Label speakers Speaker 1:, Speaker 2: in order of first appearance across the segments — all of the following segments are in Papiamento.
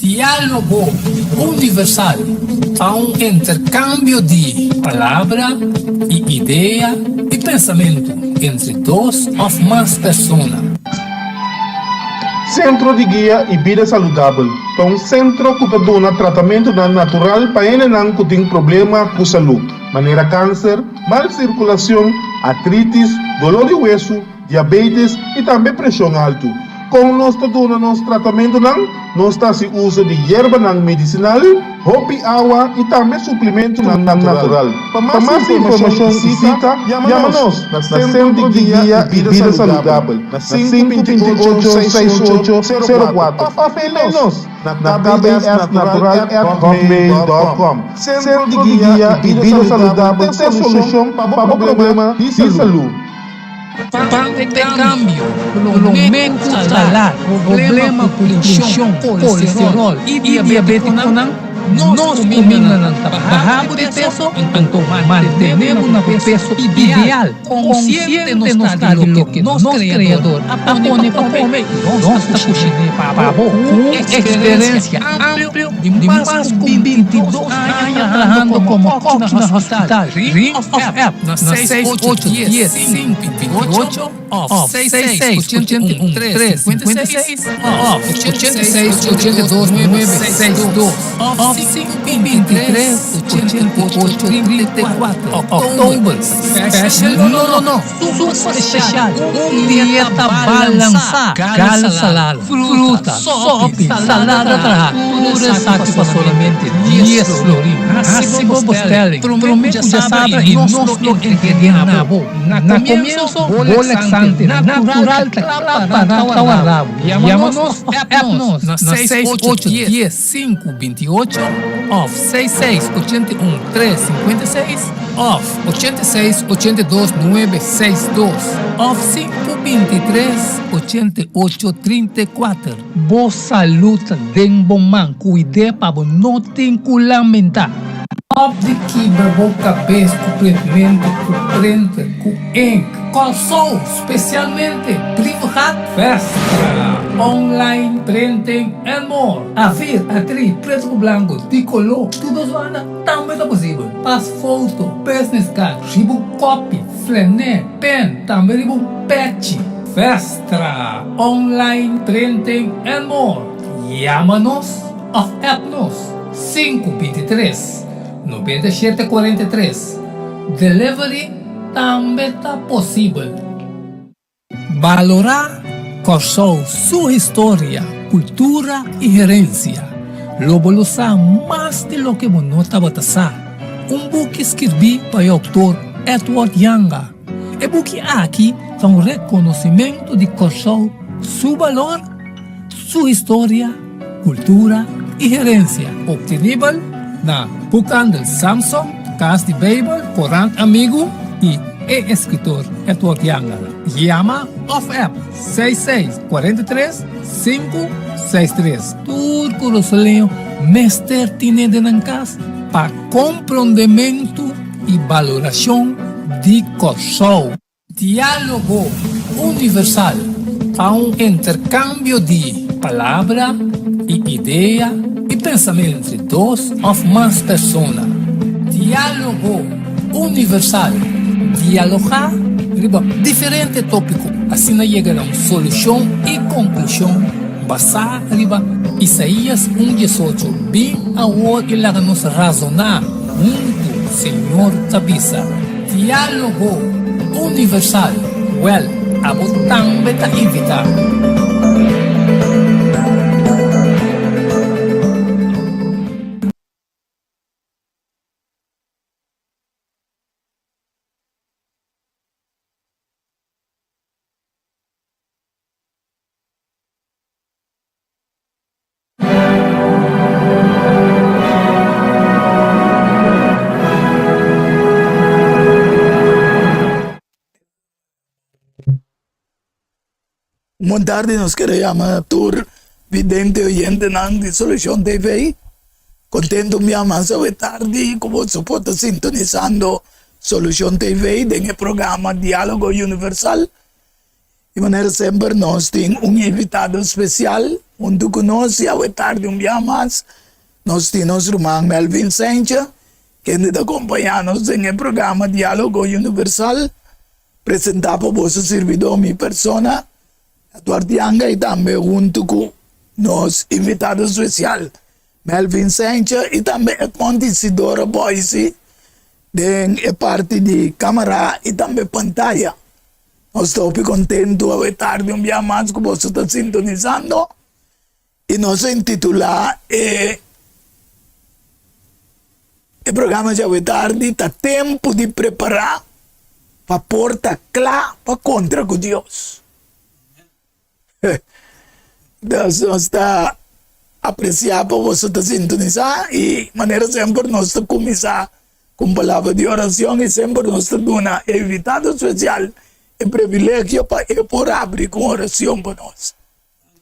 Speaker 1: Diálogo Universal ta un interkambio di palabra i idea i pensamentu entre dos òf mas persona.
Speaker 2: Sentro di Guia i Bida Saludabel ta un sentro ku ta duna tratamentunan natural pa hendenan ku tin problema ku salú, manera kanser, mal sirkulashon, artritis, doló di wesu, diabetes i tambe preshon altu. Kon nos ta duna nos tratamentunan? Nos ta hasi uso di yerbanan medisinal, hopi awa i tambe suplimentunan natural. Pa mas informashon i sita, yama nos na Sentro di Guia i Bida Saludabel na 528 6804 òf email nos na kbsnatural@hotmail.com. Sentro di Guia i Bida Saludabel ta e solushon pa bo problema di salú.
Speaker 1: Pa e kambio, promé ku salat, problema ku tenshon, kolesteròl i diabétikonan, nos kumindanan ta baha bo di peso, anto mantené bo na bo peso ideal. Konsiente nos ta di loke nos Kreador a pone pa kome, nos ta kushiné pa bo. Ku un eksperensia amplio di mas ku bintidos aña trahando komo kòki na hospital, ring òf app na seis ocho dies sinku binti ocho òf seis seis ochenta i un tres sinkuenta i seis òf ochenta i seis ochenta i dos nuebe seis dos òf sinku 23 88 34. Oktober special no no no super special un dieta balansá gala salada fruta sopi salada traha tur esaki pa solamente dies florin hasi bo bestelling prome ku djasabra i nos lo entreg'é na bo na komienso bo laxante natural ta kla pa ta warda bo yama nos òf app nos na seis ocho dies sinku binti ocho òf seis seis 81 3 56 òf 86 82 nuebe seis dos òf sinku 23 88 34. Bo salud ta den bo man, kuid'é pa bo no tin ku lamentá. Stop di kibra bo kabes ku printmentu, ku printer, ku ink. Kòrsou, spesialmente Brievengat, Vestra, online printing and more. Afir, atri, pretu ku blanku, di koló, tur dos banda tambe ta posibel. Pas foto, business card, riba un kopi, flené, pen, tambe riba un pechi. Vestra, online printing and more. Yama nos òf app nos sinku 23 97 43. Delivery tambe ta posibel. Balorá Kòrsou su historia, kultura i herensia. Lo bo lo sa mas di loke bo no tabata sa. Un buki skirbí pa e outor Edward Janga. E buki aki ta un rekonosimentu di Kòrsou su balor, su historia, kultura i herensia. Optenibel na Boekhandel Samson, Kas di Beibel, Korant Amigu i e eskritor Edward Janga. Yama òf app 66 43 563. Tur kurasoleño mester tine den nan kas pa komprondementu i balorashon di Kòrsou. Diálogo Universal ta un interkambio di palabra i idea i pensamentu entre dos òf mas persona. Diálogo Universal, dialogá riba diferente tópiko, asina yega na un solushon i konklushon basá riba Isaías un diesocho, Bin awor i laga nos razoná huntu, Señor ta bisa. Diálogo Universal, Wèl, abo tambe ta invitá.
Speaker 3: Bon tardi nos kere yama tur vidente oyentenan di Solucion TV. Contento mi yama awe tardi cu boso por ta sintonisando Solucion TV den e programa Dialogo Universal. Di manera semper nos tin un invitado special. Huntu ku nos i awe tardi un bia mas nos tin nos ruman Melvin Saintje kende ta kompañá nos den e programa Diálogo Universal presentá pa boso sirbidó mi persona Eduard Yanga i tambe huntu ku nos invitado spesial Melvin Saintje i tambe Edmond Isidoro Boisi den e parti di kamara i tambe pantaya. Nos ta hopi kontentu awe tardi un bia mas ku boso ta sintonisando i nos a intitulá e e programa djawe tardi ta tempu di prepará pa por ta kla pa kontra ku Dios. Dus nos ta apresiá pa boso ta sintonisá i manera semper nos ta kuminsá ku un palabra di orashon i semper nos ta duna e invitado spesial e privilegio pa e por abri ku un orashon pa nos.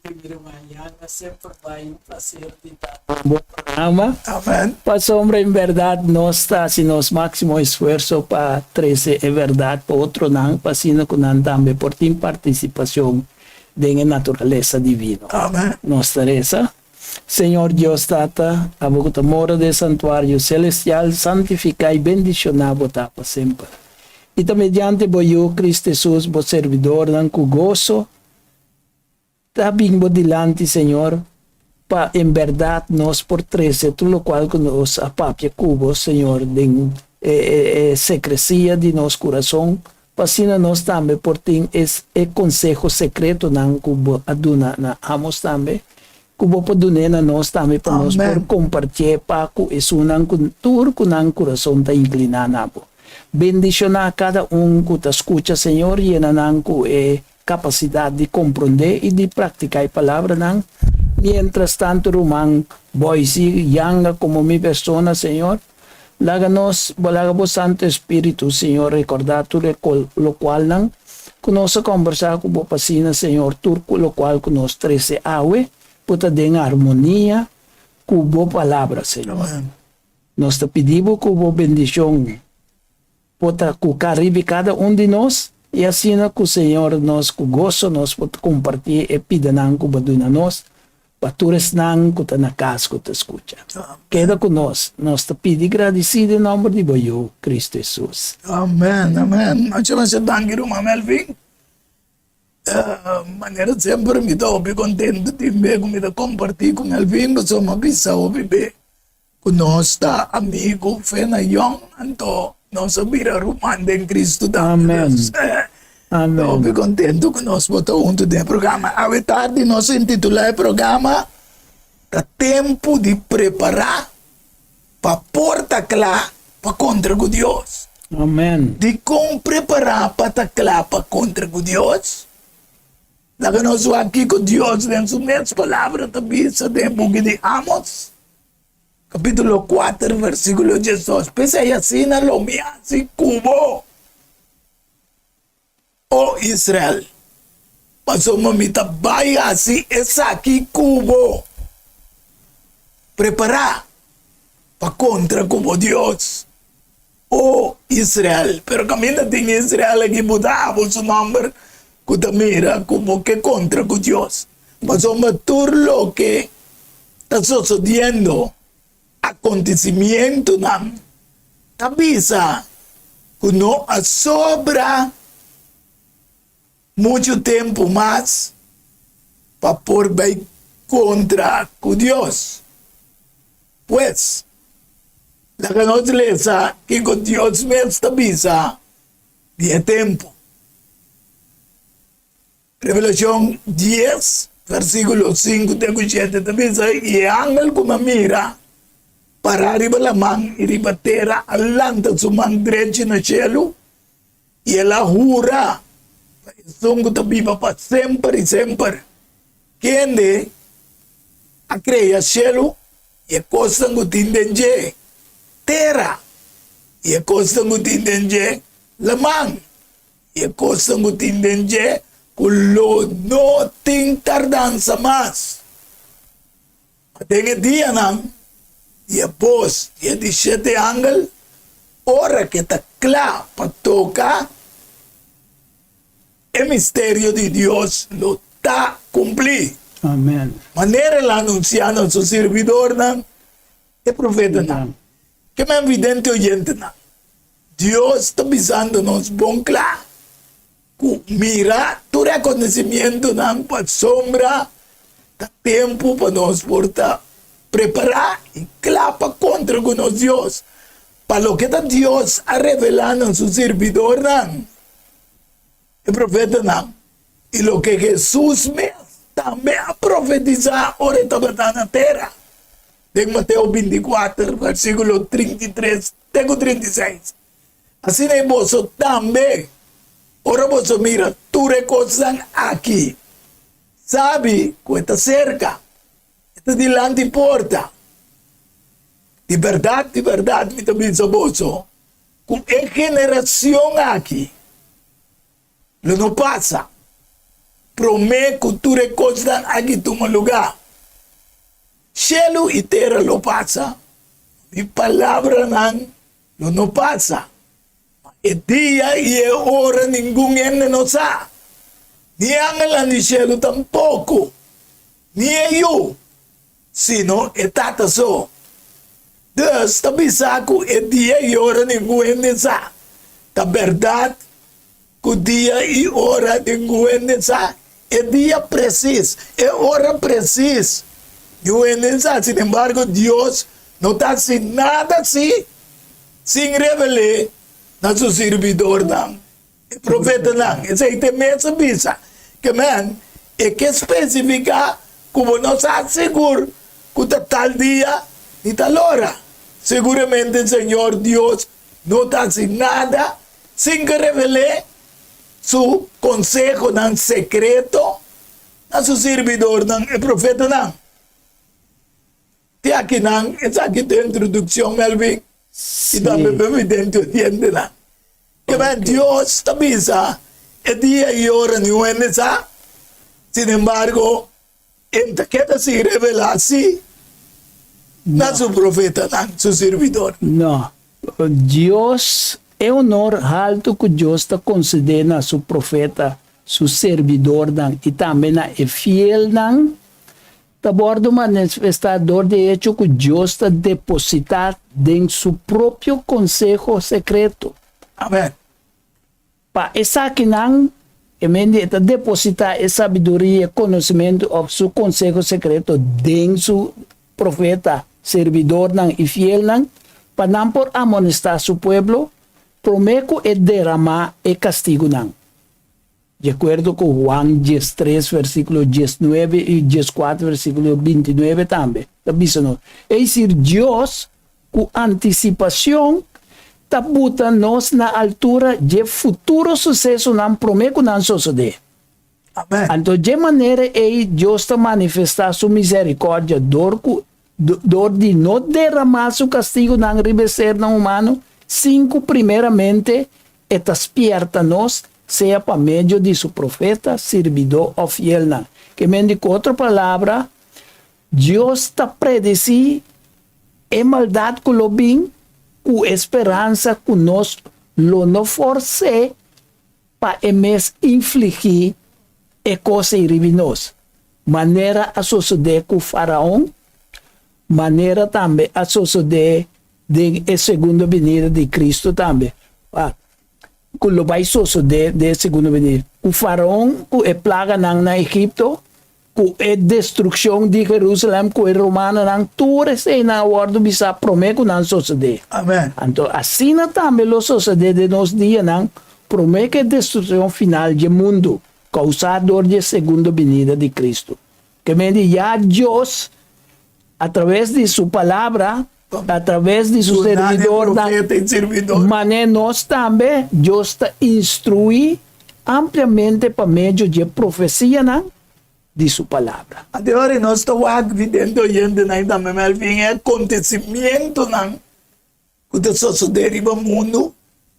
Speaker 4: Danki mi ruman Yanga, semper bai un plaser di ta den bo programa.
Speaker 3: Amen.
Speaker 4: Pasobra en bèrdat nos ta hasi nos máksimo esfuerso pa trese e bèrdat pa otronan, pa asina ku nan tambe por tin partisipashon den e naturalesa divino.
Speaker 3: Amen.
Speaker 4: Nos ta resa, Señor Dios Tata, abo ku ta mora den e santuario selestial, santifiká i bendishoná bo ta pa semper. I ta mediante bo Yu, Cristo Hesus, bo servidornan ku goso ta bin bo dilanti, Señor, pa en bèrdat nos por trese tur lokual ku nos a papia ku bo, Señor, den e sekresia di nos kurason, pa asina nos tambe por tin es e konseho sekretonan ku bo a duna na Amos tambe, ku bo por dun'é na nos tambe pa nos por kompartié pa ku esunnan ku tur ku nan kurason ta inkliná na bo. Bendishoná kada un ku ta skucha, Señor, yena nan ku e kapasidat di komprondé i di praktiká e palabranan. Miéntras tantu ruman Boise yanga komo mi persona, Señor, Laga nos, bo laga bo Santu Espíritu, Señor, rekordá tur e lokualnan ku nos a kòmbersá ku bo pa asina, Señor, tur lokual ku nos trese awe por ta den armonia ku bo Palabra, Señor. Nos ta pidi bo ku bo bendishon por ta ku karibi kada un di nos, i asina ku, Señor, nos ku goso nos por kompartí e pidanan ku bo duna nos, Pa tur esnan ku ta na kas ku ta skucha, keda ku nos. Nos ta pidi gradisí den nòmber di bo Yu, Kristu Hesus.
Speaker 3: Amen, amen. Masha masha danki ruman Melvin. Manera semper mi ta hopi kontentu tin be ku mi ta kompartí ku Melvin pasobra mi a bisa hopi be ku nos ta amigu fe na yòn anto nos a bira ruman den Kristu tambe.
Speaker 4: Amen. Amen.
Speaker 3: Hopi kontentu ku nos por ta huntu den e programa. Awe tardi nos a intitulá e programa Ta tempu di prepará pa por ta kla pa kontra ku Dios.
Speaker 4: Amen.
Speaker 3: Dikon prepará pa ta kla pa kontra ku Dios? Laga nos wak kiko Dios den su mes palabra ta bisa den e buki di Amos. Capítulo 4, versículo 12. P'esei asina lo mi hasi ku bo, o Israel, pasobra mi ta bai hasi esaki ku bo. Prepará pa kontra ku bo Dios, o Israel. Pero kaminda tin Israel aki, bo ta abo su nòmber ku ta mira ku bo ke kontra ku Dios. Pasobra tur loke ta sosodiendo, akontesimientonan ta bisa ku no a sobra muchu tempu mas pa por bai kontra ku Dios. Pues, laga nos lesa kiko Dios mes ta bisa di e tempu. Revelashon dies, versíkulo sinku te ku shete ta bisa, I e angel ku mi a mira pará riba laman i riba tera a lanta su man drechi na shelu, i el a hura pa esun ku ta biba pa semper i semper, kende a krea shelu i e kosnan ku tin den dje, tera i e kosnan ku tin den dje, laman. E kosnan ku tin den dje ku lo no tin tardansa mas. Ma den e dianan di e bos di e di shete angel, ora ke ta kla pa toka, e misterio di Dios lo ta kumplí.
Speaker 4: Amen.
Speaker 3: Manera el a anunsiá na su sirbidornan, e profetanan. Ke men vidente oyentenan, Dios ta bisando nos bon kla ku mira tur e akontesimientonan pasobra ta tempu pa nos por ta prepará i kla pa kontra ku nos Dios, pa loke ta Dios a revelá na su sirbidornan, e profetanan, i loke Hesus mes tambe a profetisá ora e tabata na tera, den Mateo bintikuater, versíkulo 33 te ku 36. Asina ei boso tambe, ora boso mira tur e kosnan aki, sabi ku e ta serka, e ta dilanti porta. Di bèrdat, di bèrdat mi ta bisa boso, ku e generashon aki lo no pasa promé ku tur e kosnan aki tuma lugá. Shelu i tera lo pasa, mi palabranan lo no pasa. Ma e dia i e ora ningun hende no sa, ni e angelnan di shelu tampoko, ni e Yu, sino e Tata so. Dus ta bisa ku e dia i ora ningun hende sa. Ta bèrdat ku dia i ora ningun hende sa e dia presis, e ora presis, ningun hende sa. Sinembargo, Dios no ta hasi nada si sin revel'é na su sirbidornan, e profetanan. Esei ta e mes a bisa. Ke men e ke spesifiká ku bo no sa sigur ku ta tal dia ni tal ora. Siguramente Señor Dios no ta hasi nada sin ke revel'é su konsehonan sekreto na su sirbidornan, e profetanan. Te akinan, esaki ta e introdukshon, Melvin, i tambe pa evidente oyentenan. Keb'e Dios ta bisa e dia i ora niun hende sa, sinembargo, E ta keda sin revelá si na su profetanan, su sirbidornan.
Speaker 4: No. Dios, e honor haltu ku Dios ta konsedé na su profeta, su sirbidornan i tambe na e fielnan, ta wòrdu manifestá dor di e echo ku Dios ta depositá den su propio konseho sekreto.
Speaker 3: Amèn.
Speaker 4: Pa esakinan, e mende e ta depositá e sabiduria, e konosementu òf su konseho sekreto den su profeta, sirbidornan i fielnan, pa nan por amonestá su pueblo promé ku e deramá e kastigunan. Di akuerdo ku Juan diestres versíkulo diesnuebe i dieskuater versíkulo bintinuebe tambe ta bisa nos, es desir, Dios ku antisipashon ta buta nos na altura dje futuro susesonan promé ku nan sosodé.
Speaker 3: Amèn.
Speaker 4: Anto dje manera ei Dios ta manifestá su miserikòrdia dor ku dor di no deramá su kastigunan riba e sernan humano sin ku primeramente E ta spierta nos, sea pa medio di su profeta, sirbidó òf fielnan. Ke men di ku otro palabra, Dios ta predesí e maldat ku lo bin ku e speransa ku nos lo no fors'é pa e mes infligí e kos ei riba nos, manera a sosodé ku Faraon, manera tambe a sosodé den e segundo binida di Cristo tambe, ku lo bai sosodé den e segundo binida, ku Faraon ku e plaganan na Egipto, ku e destrukshon di Jerusalèm ku e romanonan, tur eseinan a wòrdu bisá promé ku nan sosodé.
Speaker 3: Amèn.
Speaker 4: Anto asina tambe lo sosodé den nos dianan promé ku e destrukshon final dje mundu, kousá dor di e segundo binida di Cristo. Ke mende ya Dios A traves di su Palabra, a traves di su servidornan, manera nos tambe, Dios ta instruí ampliamente pa medio dje profesianan di su Palabra.
Speaker 3: Ante ora nos ta wak vidente oyentenan i tambe Melvin e acontecimientonan ku ta sosodé riba mundu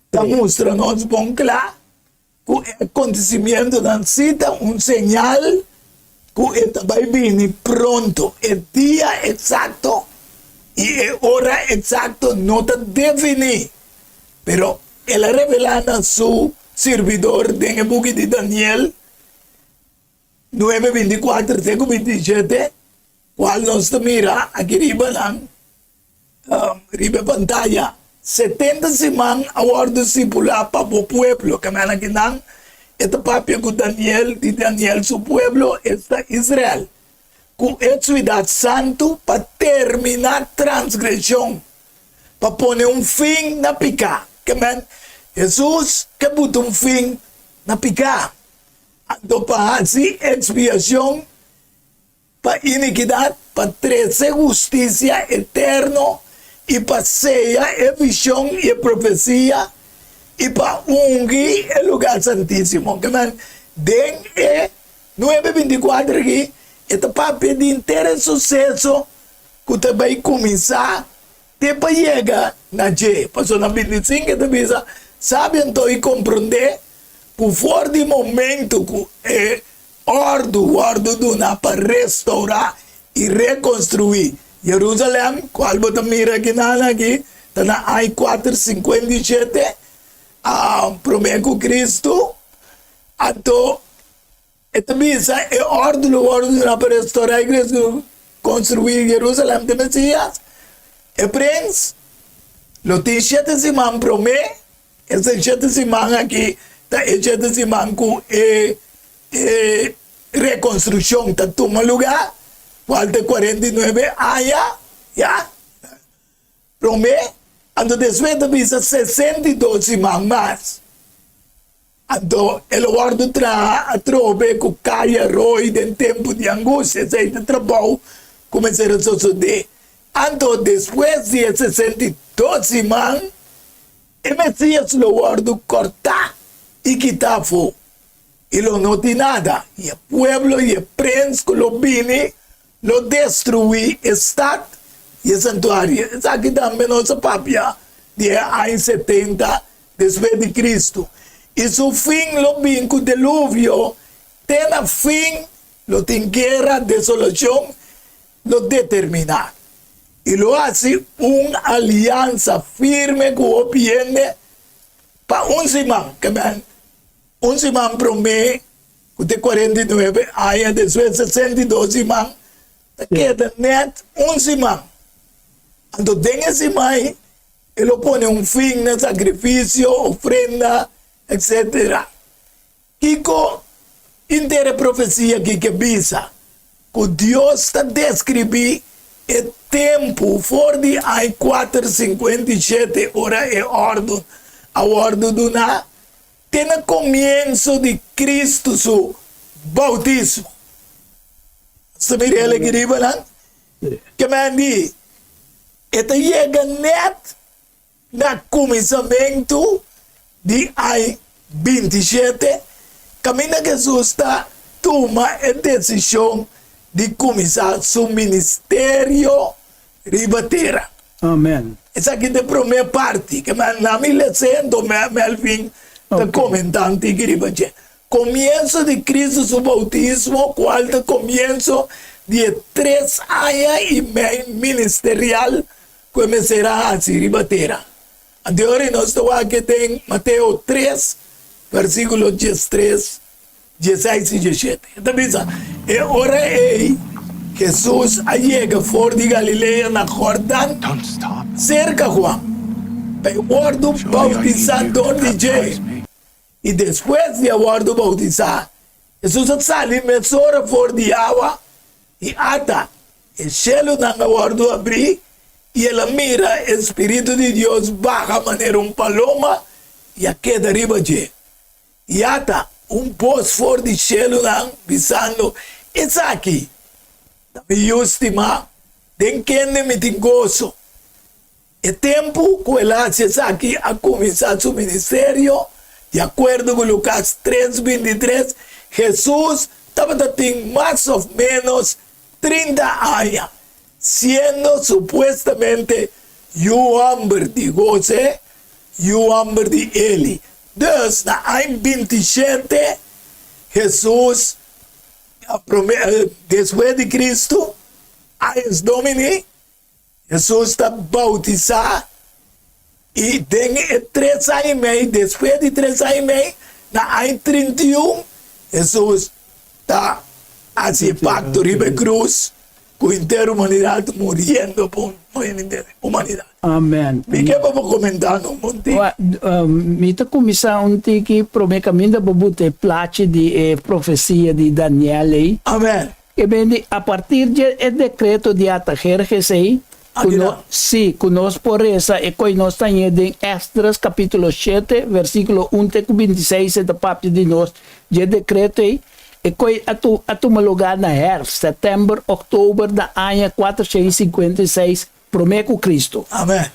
Speaker 3: ta mustra nos bon kla ku e akontesimentunan sí ta un señal ku e ta bai bini pronto. E dia eksakto i e ora eksakto no ta definí, pero el a revelá na su sirbidor den e buki di Daniel. 9, 24 te ku 27, kual nos ta mira aki riba nan, riba e pantaya. 70 siman a wòrdu stipulá pa bo pueblo. Kaminda akinan e ta papia ku Daniel di Daniel su pueblo, esta Israel, ku e siudat santu pa terminá transgreshon, pa pone un fin na piká. Ke men, Hesus ke buta un fin na piká. Anto pa hasi ekspiashon pa inikidat, pa trese hustisia eterno i pa seya e vishon i e profesia i pa ungi e lugá santísimo. Ke men, den e nuebe bintikuater aki e ta papia di henter e suseso ku ta bai kuminsá te pa yega na dje. Pasobra na bintisinku e ta bisa, Sabi anto i komprondé ku for di momentu ku e òrdu wòrdu duna pa restourá i rekonstruí Jerusalèm, kual bo ta mira akinan aki, ta na aña 457 promé ku Kristu, anto e ta bisa e òrdu lo wòrdu duna pa restourá i rekonstruí Jerusalèm te Mesias, e prens, lo tin shete siman promé. Esei shete siman aki ta e shete siman ku e e rekonstrukshon ta tuma lugá, kual ta 49 aña, ya. Promé, anto despues ta bisa 62 siman mas. Anto e lo wòrdu traha atrobe ku kaya roi den tempu di angustia. Esei ta trabou ku mester a sosodé. Anto despues di e 62 siman, E Mesías lo wòrdu kòrtá i kitá afó, i lo no tin nada, i e pueblo i e prens ku lo bini lo destruí e stat i e santuario. Esaki tambe nos a papia di e aña 70 despues di Kristu. I su fin lo bin ku deluvio, te na fin lo tin guera, desolashon lo determiná i lo hasi un aliansa firme ku hopi hende pa un siman, ke men un siman promé ku te 49 aña, despues 62 siman, ta keda nèt un siman. Anto den e siman ei e lo pone un fin na sakrifisio, ofrenda, etsetera. Kiko henter e profesia aki ke bisa? Ku Dios ta deskribí e tempu for di aña 457 ora e òrdu a wòrdu duná te na komienso di Kristu su boutismo. Nos ta mira el aki riba nan? Ke men di e ta yega nèt Na kuminsamentu di ai 27, kaminda Hesus ta tuma e desishon di kuminsá su ministerio riba tera.
Speaker 4: Amen.
Speaker 3: Esaki ta e promé parti. Ke men na mi les'é, anto Melvin ta komentá un tiki riba dje. Komienso di Kristu su boutismo, kual ta komienso di e tres aña i mei ministerial ku e mester a hasi riba tera. Anto e ora nos ta wak den Mateo 3, versíkulo 13, 16 i 17. E ta bisa, E ora ei Hesus a yega for di Galilea na Jordan serka Juan, pa e wòrdu boutisá dor di dje. I despues di a wòrdu boutisá, Hesus a sali mesora for di awa, i ata, E shelunan a wòrdu abrí, i el a mira e Spiritu di Dios baha manera un paloma i a keda riba dje. I ata, un bos for di shelunan bisando, Esaki ta mi Yu stimá, den kende mi tin goso. E tempu ku el a hasi esaki a kuminsá su ministerio, di akuerdo ku Lukas 3, 23, Hesus tabata tin mas òf ménos 30 aña, siendo supuestamente yu hòmber di José, yu hòmber di Eli. Dus, na aña 27, Hesus, despues di Kristu, años Domini, Hesus ta bautisá i den e tres aña i mei, despues di tres aña i mei, na aña 31, Hesus ta. hasi e pakto riba e krus ku henter humanidat muriendo pa henter humanidat.
Speaker 4: Amen.
Speaker 3: Mi ke pa bo komentá no un tiki.
Speaker 4: Mi ta kuminsá un tiki promé kaminda bo buta e plachi di e profesia di Daniel ei.
Speaker 3: Amen.
Speaker 4: E ben di a partir dje e dekreto di Artajerjes ei, ku no, sí, ku nos por resa e koi nos ta hañ'é den Esdras kapítulo shete, versíkulo un te ku bintiseis e ta papia di nos dje dekreto ei, e koi a tu a tuma lugá na hèrfst, sètèmber, òktober, na aña 456 promé ku Kristu.
Speaker 3: Amèn.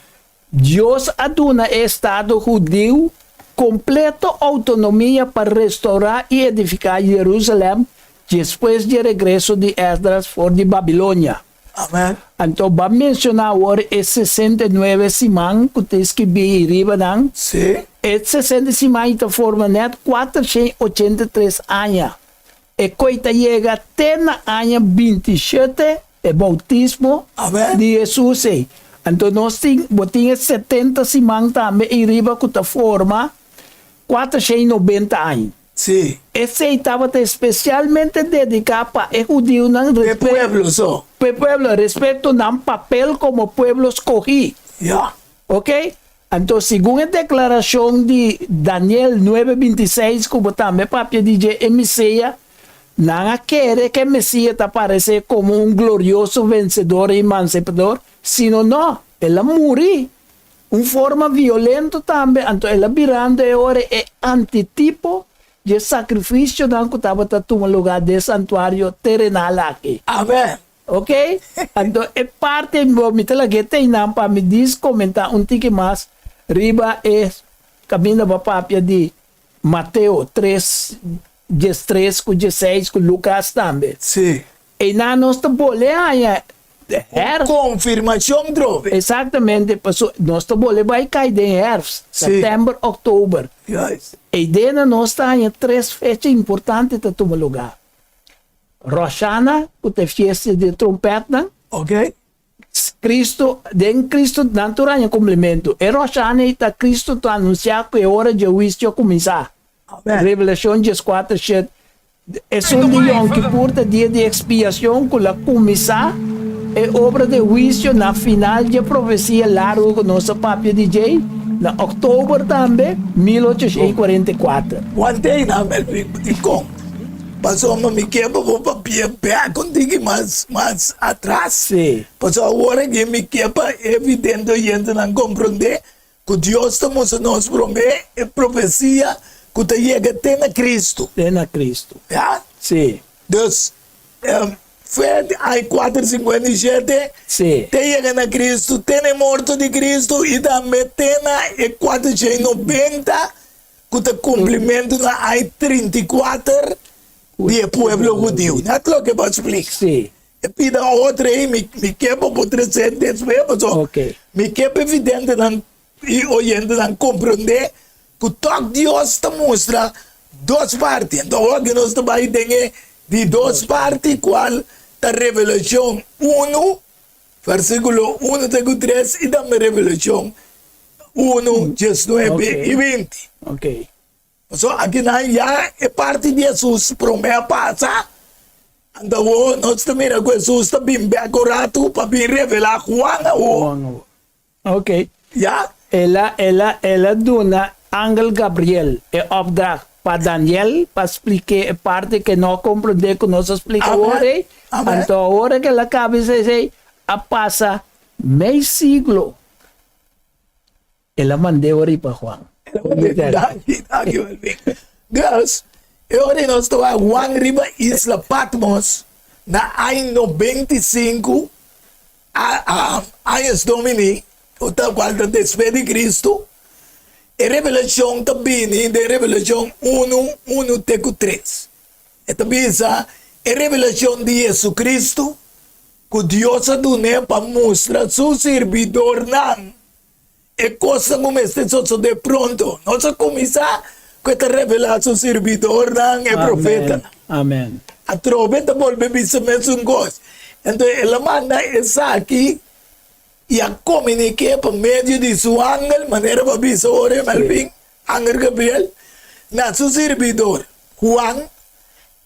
Speaker 4: Dios a duna e estado hudiu kompleto outonomia pa restourá i edifiká Jerusalèm despues dje regreso di Esdras for di Babilonia.
Speaker 3: Amèn.
Speaker 4: Anto bo a menshoná awor e 69 siman ku ta skibí riba nan.
Speaker 3: Sí.
Speaker 4: E 60 siman ei ta forma nèt 483 aña. E koi ta yega te na aña 27, e boutismo
Speaker 3: Amèn.
Speaker 4: di Hesus ei. Anto nos tin, bo tin e 70 siman tambe ei riba ku ta forma 490 aña.
Speaker 3: Sí.
Speaker 4: Esei tabata espesialmente dediká pa e hudiunan
Speaker 3: P'e pueblo so.
Speaker 4: P'e pueblo, respekto nan papel komo pueblo skohí.
Speaker 3: Ya.
Speaker 4: Oke? Anto segun e deklarashon di Daniel nuebe 26 ku bo tambe papia di dje e Mesía, nan a kere ku e Mesía ta aparesé komo un glorioso vensedor i emansipdor, sino no, el a muri un forma violento tambe, anto el a birando e ora e antitipo dje sakrifisionan ku tabata tuma lugá den santuario terenal aki.
Speaker 3: Amèn.
Speaker 4: Ok, anto e parti bo mi ta lag'é teinan pa mi dis komentá un tiki mas riba e kaminda bo a papia di Mateo tres, 13 ku 16 ku Lukas tambe.
Speaker 3: Sí.
Speaker 4: Einan nos ta bole haña
Speaker 3: Un konfirmashon trobe.
Speaker 4: Eksaktamente, paso nos ta bole bai kai den herfst,
Speaker 3: Sí.
Speaker 4: sèptèmber, òktober.
Speaker 3: Juist.
Speaker 4: Eidena nos ta haña tres fecha importante ta tuma lugá. Rosh Hashanah, ku ta e fiesta di e trompètnan.
Speaker 3: Ok.
Speaker 4: Cristo, den Cristo nan tur haña kumplimentu. E Rosh Hashanah ei ta Cristo ta anunsiá ku e ora dje huisio a kuminsá.
Speaker 3: Amen.
Speaker 4: Revelashon 14, 7. Esun di Yom Kippur ta dia di ekspiashon ku la kuminsá e obra di huisio na final dje profesia largu ku nos a papia di djei na òktober tambe 1844.
Speaker 3: Wantei nan Melvin, dikon? Pasobra mi ke pa bo papia bek un tiki mas mas atras.
Speaker 4: Sí.
Speaker 3: Pasobra awor aki mi ke pa e vidente oyentenan komprondé ku Dios ta mustra nos promé e profesia ku ta yega te na Kristu.
Speaker 4: Te na Kristu.
Speaker 3: Ya?
Speaker 4: Sí.
Speaker 3: Dus, fe di ai 457
Speaker 4: Sí.
Speaker 3: te yega na Kristu, te na e morto di Kristu i tambe te na e 490 ku ta kumplimentu na ai 34 di e pueblo hudiu. Nèt loke bo a splika.
Speaker 4: Sí.
Speaker 3: E pida otro ei, mi mi ke pa bo trese despues pasobra
Speaker 4: Oké.
Speaker 3: mi ke pa e videntenan i oyentenan komprondé ku tòg Dios ta mustra dos parti. Anto awor aki nos ta bai den e di dos parti kual ta Revelashon unu versíkulo unu te ku tres i tambe Revelashon unu, 19 i 20.
Speaker 4: Oké.
Speaker 3: Pasobra akinan ya e parti di Hesus promé a pasa, anto awor nos ta mira ku Hesus ta bin bèk un ratu pa bin revelá Juan awor.
Speaker 4: Juan awor. Oké.
Speaker 3: Ya.
Speaker 4: El a, el a, el a duna angel Gabriel e opdracht pa Daniel pa splik'é e parti ku e no a komprondé ku nos a splika awor
Speaker 3: Amèn.
Speaker 4: ei.
Speaker 3: Amèn.
Speaker 4: Anto awor ku el a kaba esei, a pasa mei siglo. El a mand'é ora pa Juan.
Speaker 3: El a mand'é. Danki, danki Melvin. Dus, e ora nos ta wak Juan riba isla Patmos na aña 95 a años Domini, ku ta kual ta despues di Kristu, e revelashon ta bini den Revelashon unu, unu te ku tres. E ta bisa e revelashon di JesuCristu ku Dios a dun'é pa mustra su sirbidornan e kosnan ku mester sosodé pronto. Nos a kuminsá ku e ta revelá su sirbidornan, e profetanan.
Speaker 4: Amen.
Speaker 3: Atrobe ta bolbe bisa mesun kos. Enton el a manda esaki i a komunik'é pa medio di su angel, manera bo a bisa ora e malbin, angel Gabriel, na su sirbidor Juan,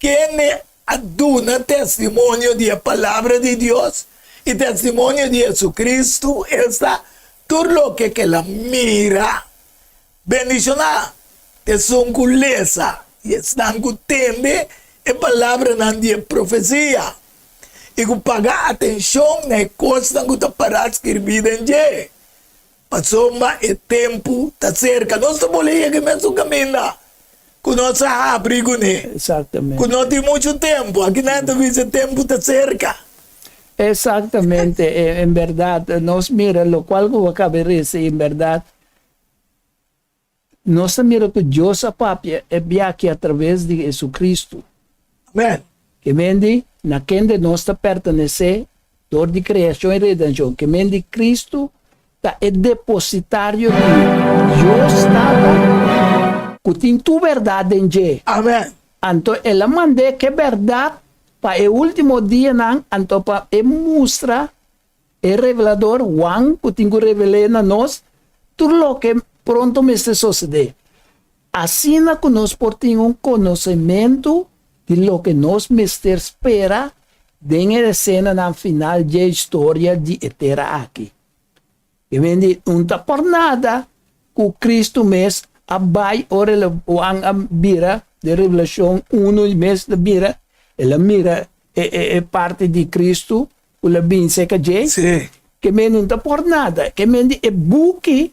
Speaker 3: kende. a duna testimonio di e Palabra di Dios i testimonio di Jesucristo, esta, tur loke ku el a mira. Bendishoná ta esun ku lesa i esnan ku tende e palabranan di e profesia i ku paga atenshon na e kosnan ku ta pará skirbí den dje, pasobra e tempu ta serka. Nos ta bole yega e mesun kaminda ku nos a habri kuné, ku no tin muchu tempu. Akinan ta bisa e tempu ta serka.
Speaker 4: Eksaktamente, en bèrdat nos mira lokual ku bo a kaba di resa i en bèrdat Nos ta mira ku Dios a papia e biachi atraves di Jesucristo.
Speaker 3: Amen.
Speaker 4: Ke men di, na kende nos ta pertenesé dor di kreashon i redenshon. Ke men di, Cristo ta e depositario di Dios Tata ku tin tur bèrdat den dje.
Speaker 3: Amen.
Speaker 4: Anto el a mand'é ke bèrdat pa e último dianan, anto pa e mustra E revelador Juan ku tin ku revel'é na nos tur loke pronto mester sosodé, asina ku nos por tin un konosementu di loke nos mester spera den e esenanan final dje historia di e tera aki. E men di, Un ta por nada ku Kristu mes a bai ora el a Juan a bira den Revelashon unu mes ta bira, el a mira e e parti di Kristu ku lo bin serka dje,
Speaker 3: Sí.
Speaker 4: ke men no ta por nada. Ke men di e buki,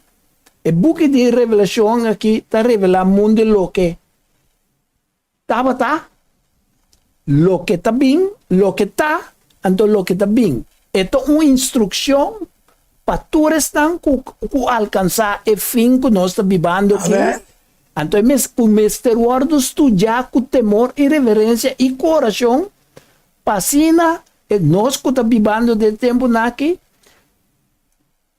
Speaker 4: e buki di Revelashon aki ta revelá mundu loke tabata, loke ta bin, loke ta, anto loke ta bin. E ta un instrukshon pa tur esnan ku ku alkansá e fin ku nos ta bibando aki.
Speaker 3: Amèn.
Speaker 4: Anto e mes ku mester wòrdu studiá ku temor i reverensia i ku orashon, Pa asina e nos ku ta bibando den e tempunan aki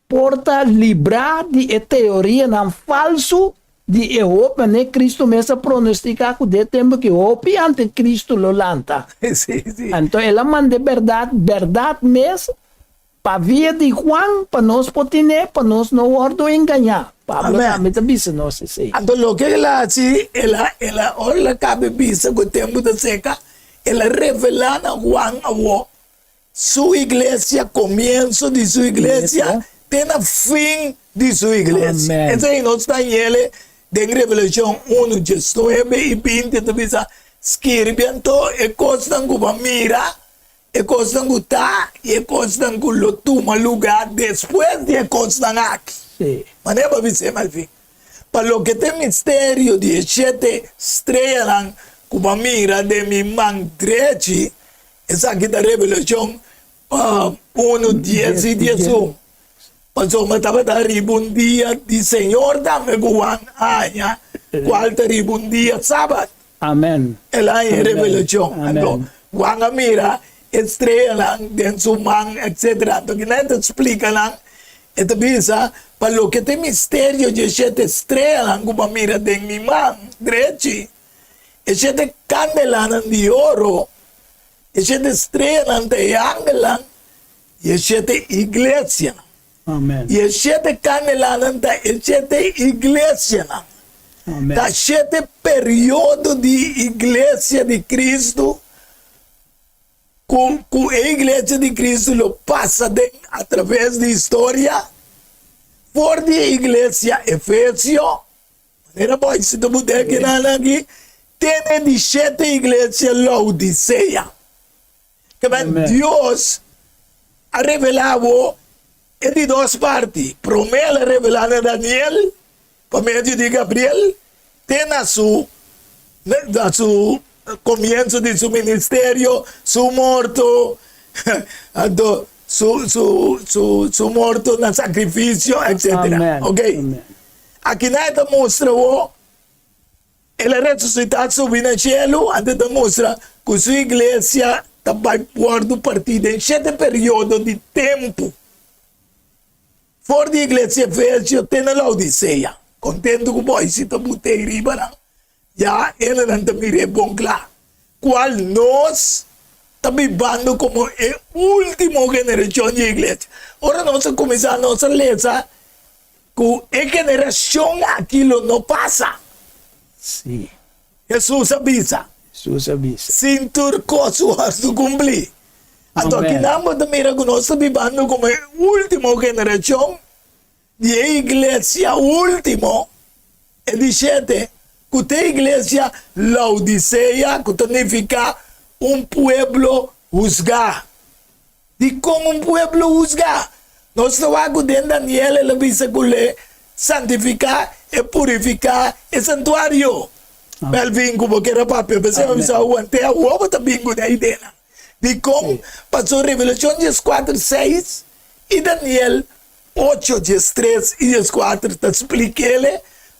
Speaker 4: por ta librá di e teorianan falsu di e hopi, manera Cristo mes a pronostiká ku den e tempu aki hopi anticristo lo lanta. Anto el a manda e bèrdat, bèrdat mes, Pa via di Juan, pa nos por tine, pa nos no wòrdu engañá. Pablo
Speaker 3: Amèn.
Speaker 4: tambe ta bisa nos esei.
Speaker 3: Anto loke el a hasi, el a, el a, ora el a kaba e bisa ku e tempu ta seka, el a revelá na Juan awor su iglesia, komienso di su iglesia
Speaker 4: Iglesia.
Speaker 3: te na fin di su iglesia.
Speaker 4: Amèn.
Speaker 3: Esei nos ta hañ'el den Revelashon unu, diesnuebe i binti, e ta bisa, Skirbi anto e kosnan ku bo a mira, E kosnan ku ta i e kosnan ku lo tuma lugá despues di e kosnan aki. Manera bo a bis'é, Malvin, pa loke ta e misterio di e shete streanan ku bo a mira den mi man drechi, esaki ta Revelashon unu, dies i diesun, pasobra tabata riba un dia di Señor tambe ku Juan a haña, kual ta riba un dia sabat.
Speaker 4: Amen.
Speaker 3: El a haña e revelashon.
Speaker 4: Amen.
Speaker 3: Anto, Juan a mira e streanan den su man, etsetera. Anto, kinan e ta splika nan? E ta bisa, Pa loke ta e misterio dje shete streanan ku bo a mira den mi man drechi, e shete kandelanan di oro, e shete streanan ta e angelnan, i e shete iglesianan.
Speaker 4: Amen.
Speaker 3: I e shete kandelanan ta e shete iglesianan.
Speaker 4: Amen.
Speaker 3: Ta shete periodo di iglesia di Cristo ku ku e iglesia di Cristo lo pasa den atraves di historia for di e iglesia Efesio, manera bo a sita bo dekinan aki, te na e di shete iglesia Laodisea. Kaba Dios a revelá bo e di dos parti. Promé el a revelá na Daniel pa medio di Gabriel te na su na su komienso di su ministerio, su morto, anto su su su su morto na sakrifisio, etsetera.
Speaker 4: Amen.
Speaker 3: Ok. Akinan e ta mustra bo. El a resusitá subi na shelu, anto ta mustra ku su iglesia ta bai wòrdu partí den shete periodo di tempu, for di iglesia Efesio te na Laodisea. Kontentu ku bo si ta but'é ei riba nan, ya hendenan ta mir'é bon kla, kual nos ta bibando komo e último generashon di e iglesia. Ora nos a kuminsá nos a lesa Ku e generashon aki lo no pasa.
Speaker 4: Sí.
Speaker 3: Hesus a bisa.
Speaker 4: Hesus a bisa.
Speaker 3: Sin tur kos wòrdu kumplí. Anto
Speaker 4: Amen.
Speaker 3: akinan bo ta mira ku nos ta bibando komo e último generashon di e iglesia último, e di shete, ku ta e iglesia Laodisea, ku ta nifiká un pueblo husgá. Dikon un pueblo husgá? Nos ta wak ku den Daniel el a bisa ku l'e santifiká e purifiká e santuario. Melvin, ku bo kier a papia, p'esei mi a bisa awor, te awor bo ta bin ku e ideanan. Dikon? Pasobra Revelashon dieskuater seis i Daniel ocho diestres i dieskuater ta splik'el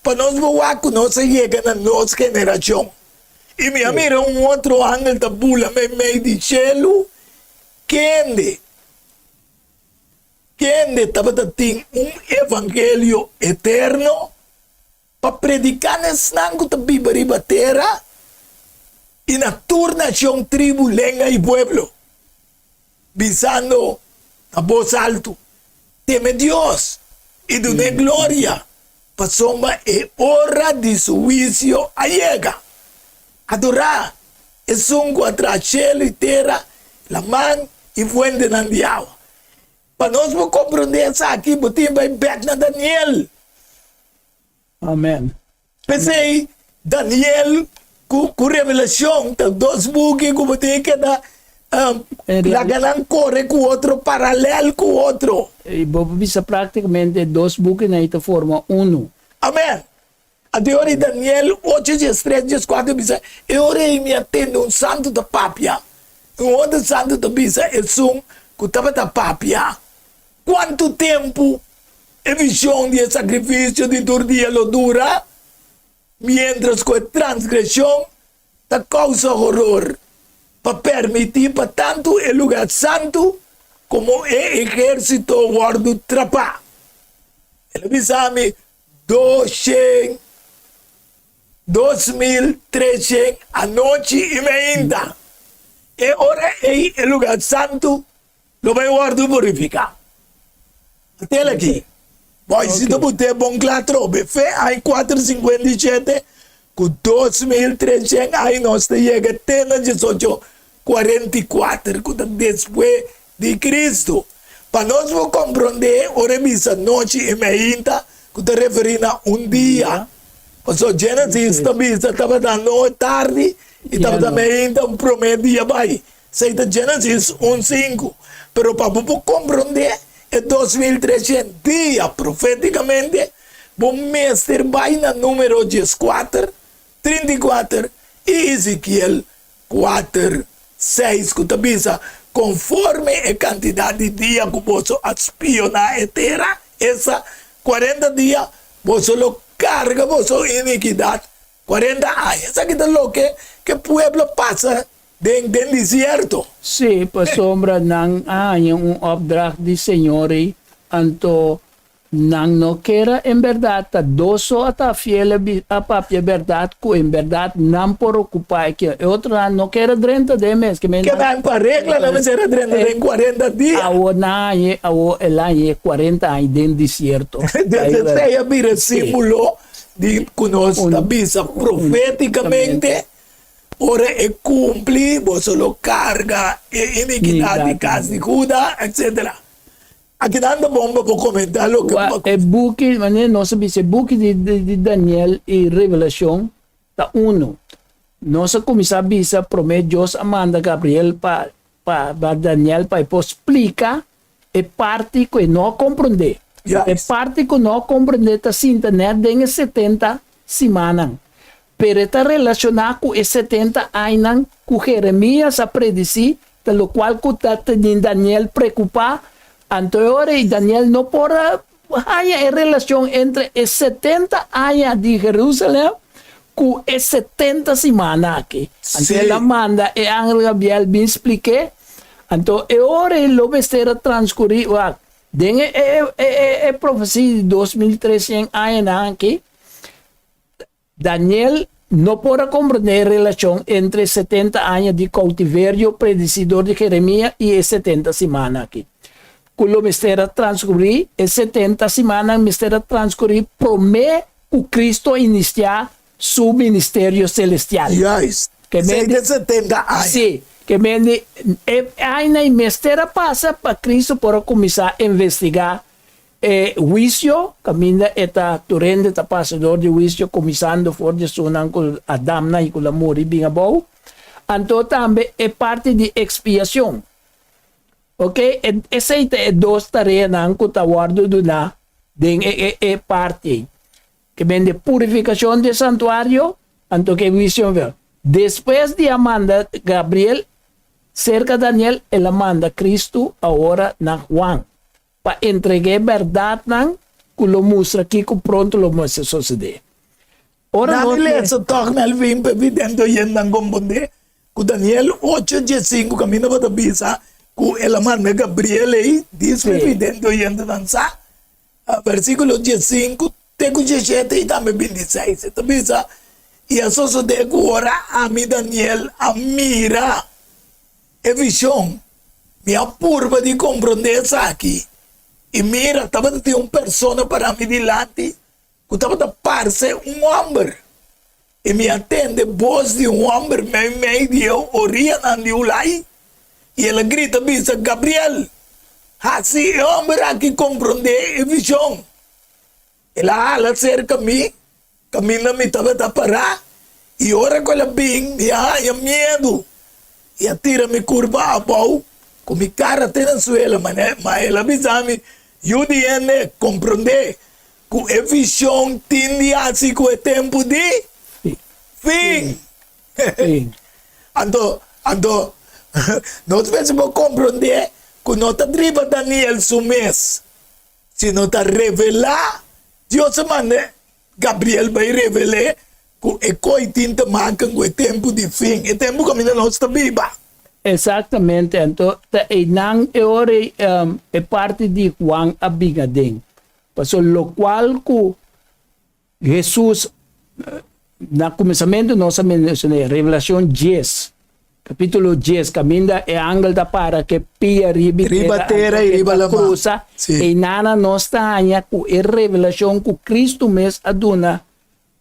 Speaker 3: pa nos bo wak ku nos a yega na nos generashon. I mi a mira un otro angel ta bula meimei di shelu, kende, kende tabata tin un evangelio eterno pa prediká na esnan ku ta biba riba tera i na tur nashon, tribu, lenga i pueblo, bisando na bos altu, Teme Dios i dun'é gloria, pasobra e ora di su huisio a yega. Adorá Esun ku a traha shelu i tera, laman i fuentenan di awa. Pa nos por komprondé esaki, bo tin bai bèk na Daniel.
Speaker 4: Amen.
Speaker 3: P'esei, Daniel ku ku Revelashon ta dos buki ku bo tin keda laga nan kore ku otro, paralèl ku otro.
Speaker 4: I bo por bisa práktikamente e dos bukinan ei ta forma unu.
Speaker 3: Amen. Anto e ora ei Daniel ocho diestres dieskuater bisa, E ora ei mi a tende un santu ta papia, i un otro santu ta bisa esun ku tabata papia, Kuantu tempu e vishon di e sakrifisio di tur dia lo dura, miéntras ku e transgreshon ta kousa horor, pa permití pa tantu e lugá santu komo e ehérsito wòrdu trapá? El a bisa mi, Doshen, 2300 anochi i meinta. E ora ei e lugá santu Lo bai wòrdu purifiká. Atel aki, Boy si ta but'é bon kla atrobe. Fe ai kuater sinkuenta i shete ku 2300 ai nos ta yega te na diesocho kuarenta i kuater ku ta despues di Kristu. Pa nos por komprondé ora e bisa nochi i meinta ku ta referí na un dia. Pasobra Genesis ta bisa tabata tardi i tabata meinta un promé dia bai. Esei ta Genesis un sinku. Pero pa bo por komprondé e 2300 dia profétikamente, bo mester bai na Número dieskuater, 34 i Ezekiel kuater, seis ku ta bisa, Konforme e kantidat di dia ku boso a spioná e tera, esta, 40 dia, boso lo karga boso inikidat 40 aña. Esaki ta loke ku e pueblo pasa Den den desierto.
Speaker 4: Sí, pasobra nan a haña un opdracht di Señor ei, anto nan no kera en bèrdat ta dos so a ta fiel a papia bèrdat ku en bèrdat nan por okupá e kia. E otronan no kera drenta den mes, ke men
Speaker 3: Ke nan pa regla nan mester a drenta den 40 dia.
Speaker 4: Awor nan a hañ'é, awor el a hañ'é 40 aña den desierto.
Speaker 3: Desde esei a bira símbolo di ku nos ta bisa profétikamente. Ora e kumpli, boso lo karga e inikidat di kas di Huda, etsetera. Akinan ta bon pa bo komentá loke bo a
Speaker 4: E buki, manera nos a bisa, e buki di di Daniel i Revelashon ta unu. Nos a kuminsá bisa promé Dios a manda Gabriel pa pa Daniel pa e por splika e parti ku e no a komprondé. E parti ku no a komprondé ta sinta nèt den e 70 simannan. Pero e ta relashoná ku e 70 añanan ku Jeremias a predisí, ta lokual ku ta tene Daniel preokupá. Anto e ora ei Daniel no por a haña e relashon entre e 70 aña di Jerusalèm ku e 70 simana aki. Anto el a manda e angel Gabriel bin splik'é. Anto e ora ei lo mester a transkurí, wak, den e e profesia di 2300 añanan aki, Daniel no por a komprendé e relashon entre e 70 aña di koutiverio predisí dor di Jeremia i e 70 simana aki. Ku lo mester a transkurí, e 70 simannan mester a transkurí promé ku Kristu a inisiá su ministerio selestial.
Speaker 3: Juist.
Speaker 4: Ke
Speaker 3: Esei
Speaker 4: men
Speaker 3: ta 70 aña.
Speaker 4: Sí, ke men di e aña ei mester a pasa pa Cristo por a kuminsá investigá e huisio, kaminda e ta tur hende ta pasa dor di huisio kuminsando for di esunnan ku Adamnan i ku la muri bin abou. Anto tambe e parti di ekspiashon. Ok, esei ta e dos tareanan ku ta wòrdu duná den e e parti ei. Ke ben di purifikashon di e santuario, anto ke huisio vel. Despues di a manda Gabriel serka Daniel, el a manda Kristu awor na Juan pa entreg'é bèrdatnan ku lo mustra kiko pronto lo mester sosodé. Ora
Speaker 3: Dani
Speaker 4: nos
Speaker 3: lesa tòg Melvin pa evidente oyentenan kompondé ku Daniel ocho diesinku kaminda bo ta bisa ku el a manda Gabriel ei dis pa evidente oyentenan sa Versíkulo diesinku te ku dieshete i tambe bintiseis e ta bisa, I a sosodé ku ora ami, Daniel, a mira e vishon, mi a purba di komprondé esaki, i mira, tabata tin un persona pará mi dilanti ku tabata parse un hòmber, i mi a tende bos di un hòmber meimei di e orianan di Ulai, i el a grita bisa, Gabriel, hasi e hòmber aki komprondé e vishon. El a hala serka mi, kaminda mi tabata pará, i ora ku el a bin, mi a haña miedu i a tira mi kurpa abou ku mi kara te na suela. Ma el a bisa mi, Yu di hende, komprondé ku e vishon tin di hasi ku e tempu di fin. Anto, anto, nos mester por komprondé ku no ta driba Daniel su mes, sino ta revelá, Dios a manda Gabriel bai revel'é ku e koi tin ta maka ku e tempu di fin, e tempu kaminda nos ta biba.
Speaker 4: Exactamente, anto ta einan e ora ei e parti di Juan a bin aden. Pasobra lokual ku Hesus, na kuminsamentu nos a menshoná Revelashon dies, kapítulo dies, kaminda e angel ta para ku e pia riba
Speaker 3: Riba tera i riba
Speaker 4: ta
Speaker 3: lamá.
Speaker 4: krusa,
Speaker 3: Sí.
Speaker 4: einana nos ta haña ku e revelashon ku Kristu mes a duna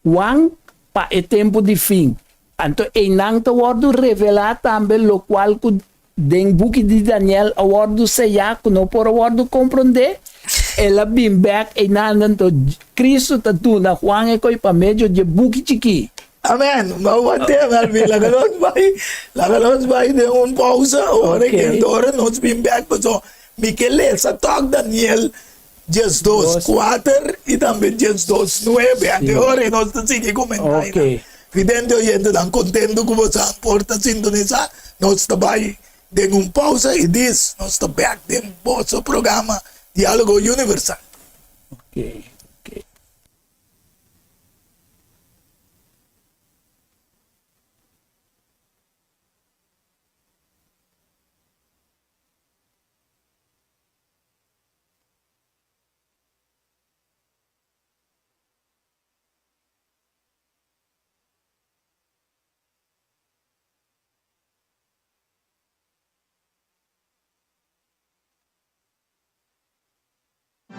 Speaker 4: Juan pa e tempu di fin. Anto einan ta wòrdu revelá tambe lokual ku den buki di Daniel a wòrdu seyá ku no por a wòrdu komprondé. El a bin bèk einan, anto Kristu ta duna Juan e koi pa medio dje buki chikí.
Speaker 3: Amen. Bo want'é, Melvin. Laga nos bai, laga nos bai den un pousa ora
Speaker 4: Oké.
Speaker 3: ku ora nos bin bèk pasobra mi ke lesa tòg Daniel 12, 4 i tambe 12, 9. Anto ora nos ta sigui komentá einan. Vidente oyentenan kontentu ku boso a por ta sintonisá. Nos ta bai den un pousa i dis nos ta bèk den boso programa Diálogo Universal.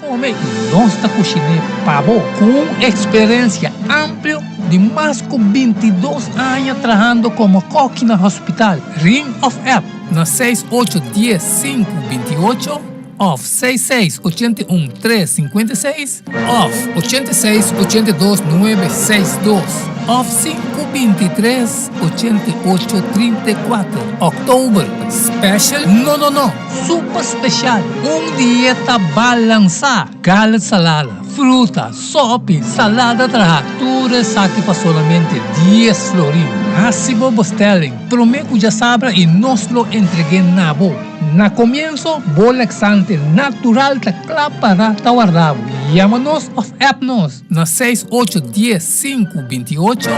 Speaker 1: Come y nos ta cushiné pa bo. Cu un experiencia amplio di mas cu 22 aña trahando como koki na hospital. Ring of app na seis ocho dies sinku binti ocho of seis seis 81 3 56 of 86 82 9 6 dos of 5 23 88 34. Oktober special? No no no! Super special! Un dieta balansá! Galet salada, fruta, sopi, salada traha, tur esaki pa solamente dies florin. Hasi bo bestelling promé ku djasabra i nos lo entreg'é na bo. Na komienso, bo laxante natural ta kla para ta warda bo. Yama nos òf app nos na seis ocho dies sinku 28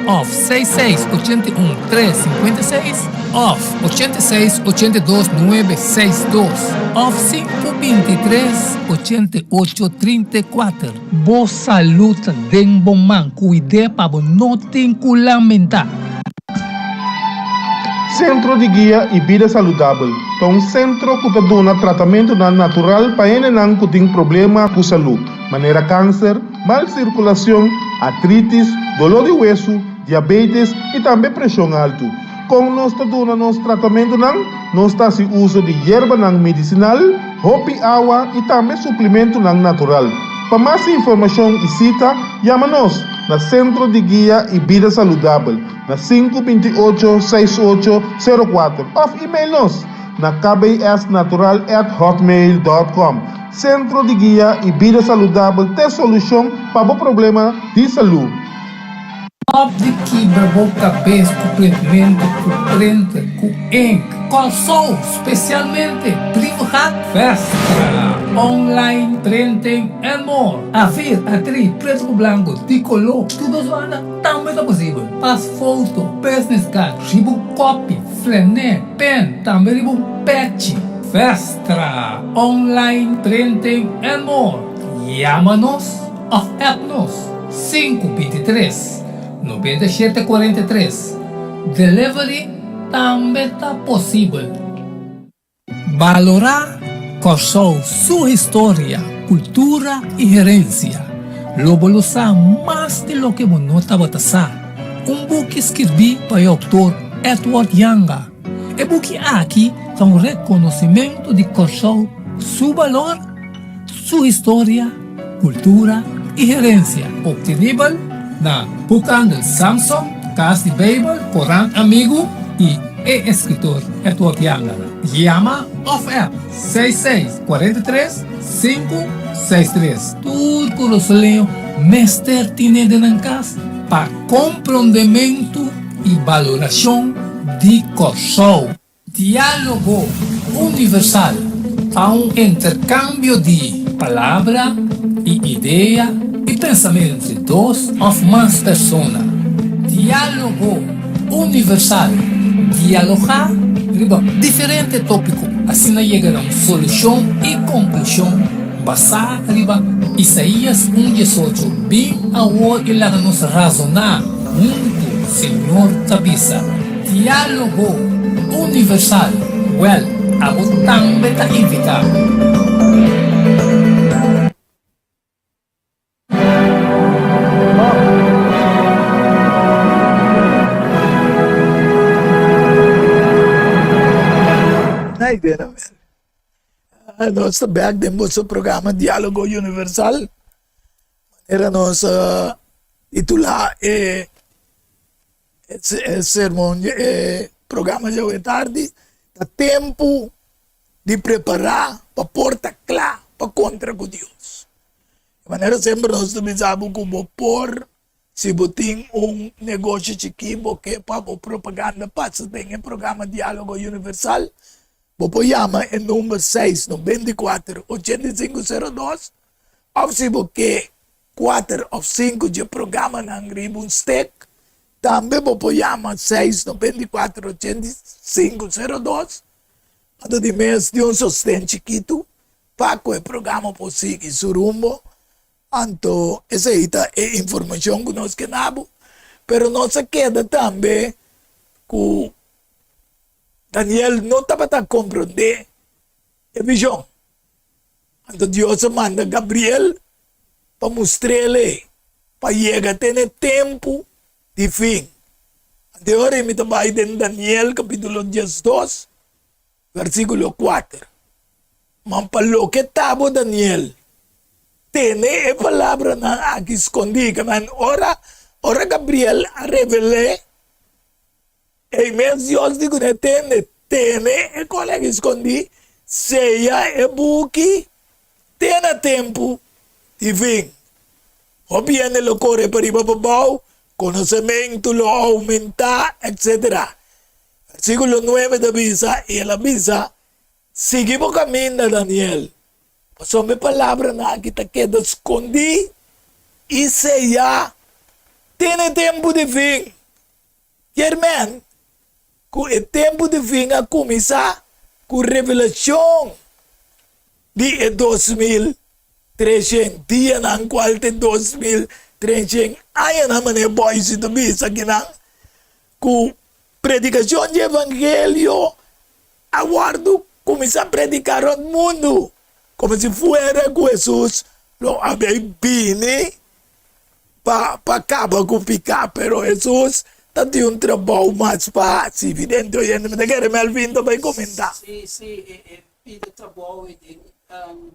Speaker 1: òf seis seis 81 tres 56 òf 86 82 nuebe seis dos òf sinku 23 88 34. Bo salud ta den bo man, kuid'é pa bo no tin ku lamentá.
Speaker 2: Sentro di Guia i Bida Saludabel ta un sentro ku ta duna tratamentunan natural pa hendenan ku tin problema ku salud, manera kanser, mal sirkulashon, artritis, doló di wesu. diabetes i tambe preshon altu. Kon nos ta duna nos tratamentunan? Nos ta hasi uso di yerbanan medisinal, hopi awa i tambe suplimentunan natural. Pa mas informashon i sita, yama nos na Sentro di Guia i Bida Saludabel na sinku 28 68 04 òf email nos na kbsnatural at hotmail dòt kòm. Sentro di Guia i Bida Saludabel t'e solushon pa bo problema di salú.
Speaker 1: Stop di kibra bo kabes ku printmentu, ku printer, ku ink. Kòrsou, spesialmente Brievengat Vestra, online printing and more. Afir, atri, pretu ku blanku, di koló, tur dos banda tambe ta posibel. Pas foto, business card, riba un kopi, flené, pen, tambe riba un pechi. Vestra, online printing and more. Yama nos òf app nos 523 97 43. Delivery tambe ta posibel. Balorá Kòrsou su historia, kultura i herensia. Lo bo lo sa mas di loke bo no tabata sa. Un buki skirbí pa e outor Edward Janga. E buki aki ta un rekonosimentu di Kòrsou su balor, su historia, kultura i herensia. Obtenibel na Boekhandel Samson, Kas di Beibel, Korant Amigu i e eskritor Edward Janga. Yama òf app 66 43 563. Tur kurasoleño mester tine den nan kas pa komprondementu i balorashon di Kòrsou. Diálogo Universal ta un interkambio di palabra i idea i pensamentu entre dos òf mas persona. Diálogo Universal, dialogá riba diferente tópiko asina yega na un solushon i konklushon basá riba Isaías un 18, Bin awor i laga nos razoná huntu, Señor ta bisa. Diálogo Universal, Wèl, abo tambe ta invitá.
Speaker 3: Nos ta bek den boso programa Diálogo Universal. Manera nos a titulá e E sermon e programa djawe tardi ta tempu di prepará pa por ta kla pa kontra ku Dios. Di manera semper nos ta bisa bo ku bo por si bo tin un negoshi chikí bo ke pa bo propaganda pasa den e programa Diálogo Universal bo por yama e number seis 94 85 02 òf si bo ke Kuater òf sinku dje programanan riba un stek. Tambe bo por yama seis 94 85 02 Anto di mes di un sosten chikitu pa ku e programa por sigui su rumbo. Anto esei ta e informashon ku nos ke na bo. Pero nos a keda tambe ku Daniel no tabata komprondé e vishon. Anto Dios a manda Gabriel pa mustr'el pa yega te n'e tempu di fin. Anto e ora ei mi ta bai den Daniel kapítulo 12, versíkulo kuater. Ma pa loke ta bo, Daniel, tene e palabranan aki skondí. Kimen ora, ora Gabriel a revel'é, Ei mes Dios di kuné tende, tene e kolegi skondí, seya e buki te na tempu di fin. Hopi hende lo kore pariba pabou, konosementu lo oumentá, etsetera. Versíkulo nuebe ta bisa, I el a bisa, Sigui bo kaminda, Daniel, pasobra e palabranan aki ta keda skondí i seyá te na e tempu di fin. Kier men ku e tempu di fin a kuminsá ku revelashon di e 2300 dianan kual ta e 2300 añanan manera Boyce ta bisa kinan ku predikashon di evangelio a wòrdu kuminsá prediká rònt mundu komo si fuera ku Hesus lo a bini pa. pa pa kaba ku piká, pero Hesus ta tin un trabou mas pa hasi. Vidente oyente, mi ta kere Melvin ta bai komentá.
Speaker 4: Sí, sí, e e pida trabou ei den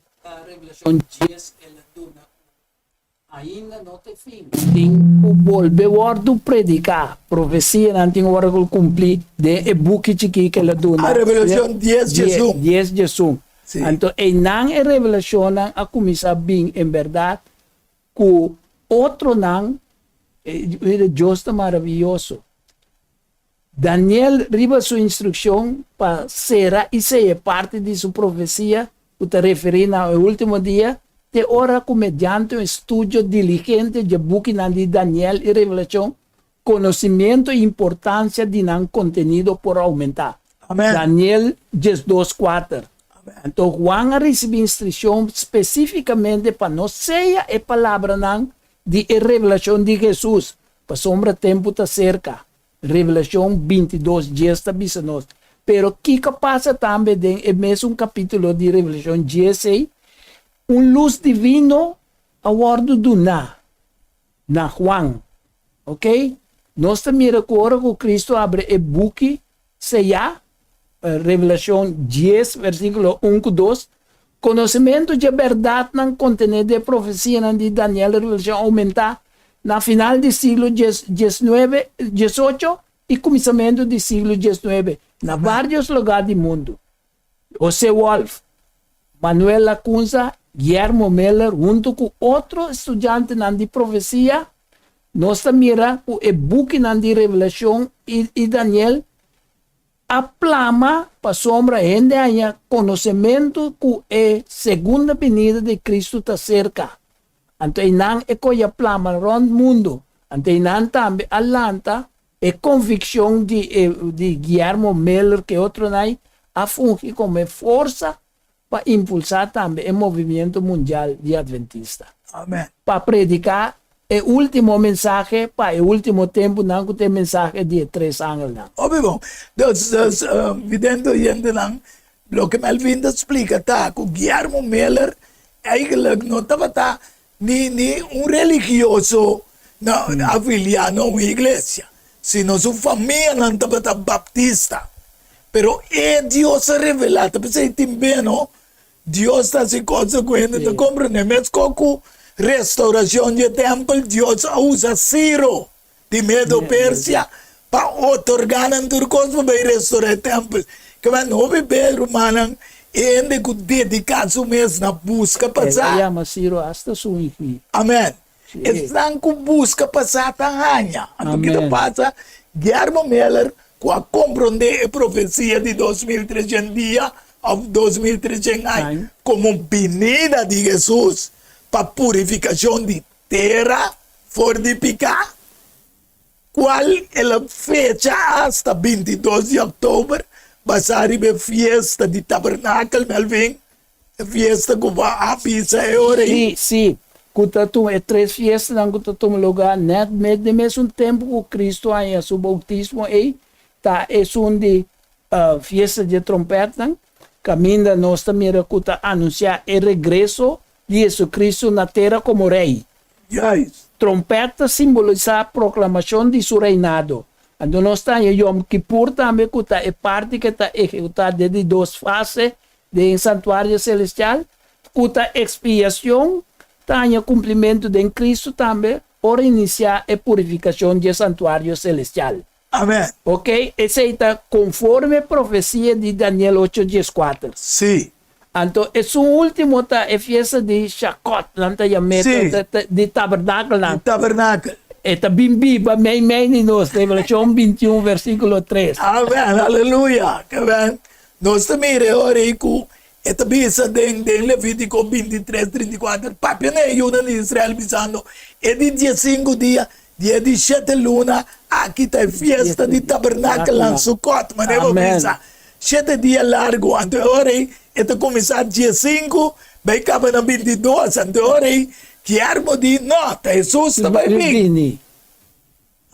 Speaker 4: Revelashon dies el a duna ku ainda no ta e fin.
Speaker 5: Tin ku bolbe wòrdu prediká. Profesianan tin ku wòrdu kumplí den e buki chikí ku el a duna.
Speaker 3: A Revelashon dies djesun.
Speaker 5: Dies djesun.
Speaker 3: Sí.
Speaker 5: Anto einan e revelashonnan a kuminsá bin en bèrdat Ku otronan, mira, Dios ta maravioso. Daniel riba su instrukshon pa sera i seya parti di su profesia ku ta referí na e último dia, te ora ku mediante un estudio diligente dje bukinan di Daniel i Revelashon, konosimiento i importansia di nan kontenido por oumentá.
Speaker 3: Amen.
Speaker 5: Daniel 12, kuater. Anto Juan a risibí instrukshon spesífikamente pa no seya e palabranan di e revelashon di Hesus, pasobra tempu ta serka. Revelashon 22, dies ta bisa nos. Pero kiko a pasa tambe den e mesun kapítulo di Revelashon dies ei? Un lus divino a wòrdu duná na Juan. Ok? Nos ta mira ku ora ku Kristu abri e buki seyá, Revelashon dies, versíkulo un ku dos, konosementu dje bèrdatnan kontené den e profesianan di Daniel i Revelashon a oumentá na final di siglo diesnuebe, diesocho i kuminsamentu di siglo diesnuebe na vários lugá di mundu. José Wolff, Manuel Lacunza, Guillermo Miller huntu ku otro estudiantenan di profesia, nos ta mira ku e bukinan di Revelashon i Daniel a plama pasobra hende haña konosementu ku e segunda binida di Kristu ta serka. Anto einan e koe a plama rònt mundu. Anto einan tambe a lanta E konvikshon di e di Guillermo Miller ku e otronan a fungi komo e forsa pa impulsá tambe e movimiento mundial di Adventista.
Speaker 3: Amen.
Speaker 5: Pa prediká e último mensahe pa e último tempunan ku ta e mensahe di e tres angelnan.
Speaker 3: Hopi bon. Dus, dus, vidente oyentenan, loke Melvin ta splika ta ku Guillermo Miller eigenlijk no tabata Ni ni un religioso na afiliá na un iglesia, sino su famianan tabata baptista. Pero e Dios a revelá, ta p'esei tin be no, Dios ta hasi cosa ku hende ta komprendé. Meskos ku restaurashon di e tèmpel, Dios a usa Siro di Medo-Persia pa otorgá nan tur kos pa bai restorá e tèmpel. Kiba hopi be, rumannan, e hende ku dediká su mes na buska
Speaker 5: El a
Speaker 3: pasá.
Speaker 5: yama Siro asta su hihi.
Speaker 3: Amèn.
Speaker 5: Sí.
Speaker 3: Esnan ku buska pasá ta haña. Anto ki ta
Speaker 5: Amèn.
Speaker 3: pasa? Guillermo Miller, ku a komprondé e profesia di 2300 dia òf 2300 aña
Speaker 5: Aña.
Speaker 3: komo binida di Hesus pa purifikashon di tera for di piká, kual el a fecha asta 22 di òktober, basá riba e fiesta di Tabernakel, Melvin, e fiesta ku bo a bisa e ora ei.
Speaker 5: Sí, sí, ku ta tuma e tres fiestanan ku ta tuma lugá nèt den mesun tempu ku Kristu haña su boutismo ei, ta esun di Fiesta di e Trompètnan, kaminda nos ta mira ku ta anunsiá e regreso di Jesucristo na tera komo Rei.
Speaker 3: Juist.
Speaker 5: Trompèt ta simbolisá proklamashon di su reinado. Anto nos ta haña Yom Kippur tambe ku ta e parti ke ta ehekutá den di dos fase den santuario selestial, ku ta ekspiashon, ta haña kumplimentu den Cristo tambe ora inisiá e purifikashon dje santuario selestial.
Speaker 3: Amen.
Speaker 5: Ok, esei ta konforme profesia di Daniel ocho dieskuater.
Speaker 3: Sí.
Speaker 5: Anto esun último ta e fiesta di Shakot, nan ta yam'é,
Speaker 3: Sí.
Speaker 5: ta, ta, di tabernakelnan.
Speaker 3: Di tabernakel.
Speaker 5: E ta bin biba meimei di nos, Revelashon 21 versíkulo tres.
Speaker 3: Amen, aleluya. Ke ben, nos ta mira e ora ei ku e ta bisa den, den Levítiko 23, 34, Papia na e yunan di Israel bisando, E di diesinku dia di e di shete luna aki ta e fiesta di tabernakelnan, Sukot, manera bo
Speaker 5: Amen.
Speaker 3: bisa. Shete dia largu, anto e ora ei e ta kuminsá diesinku bai kaba na bintidos, anto e ora ei Guillermo di, No, ta Hesus ta bai bin.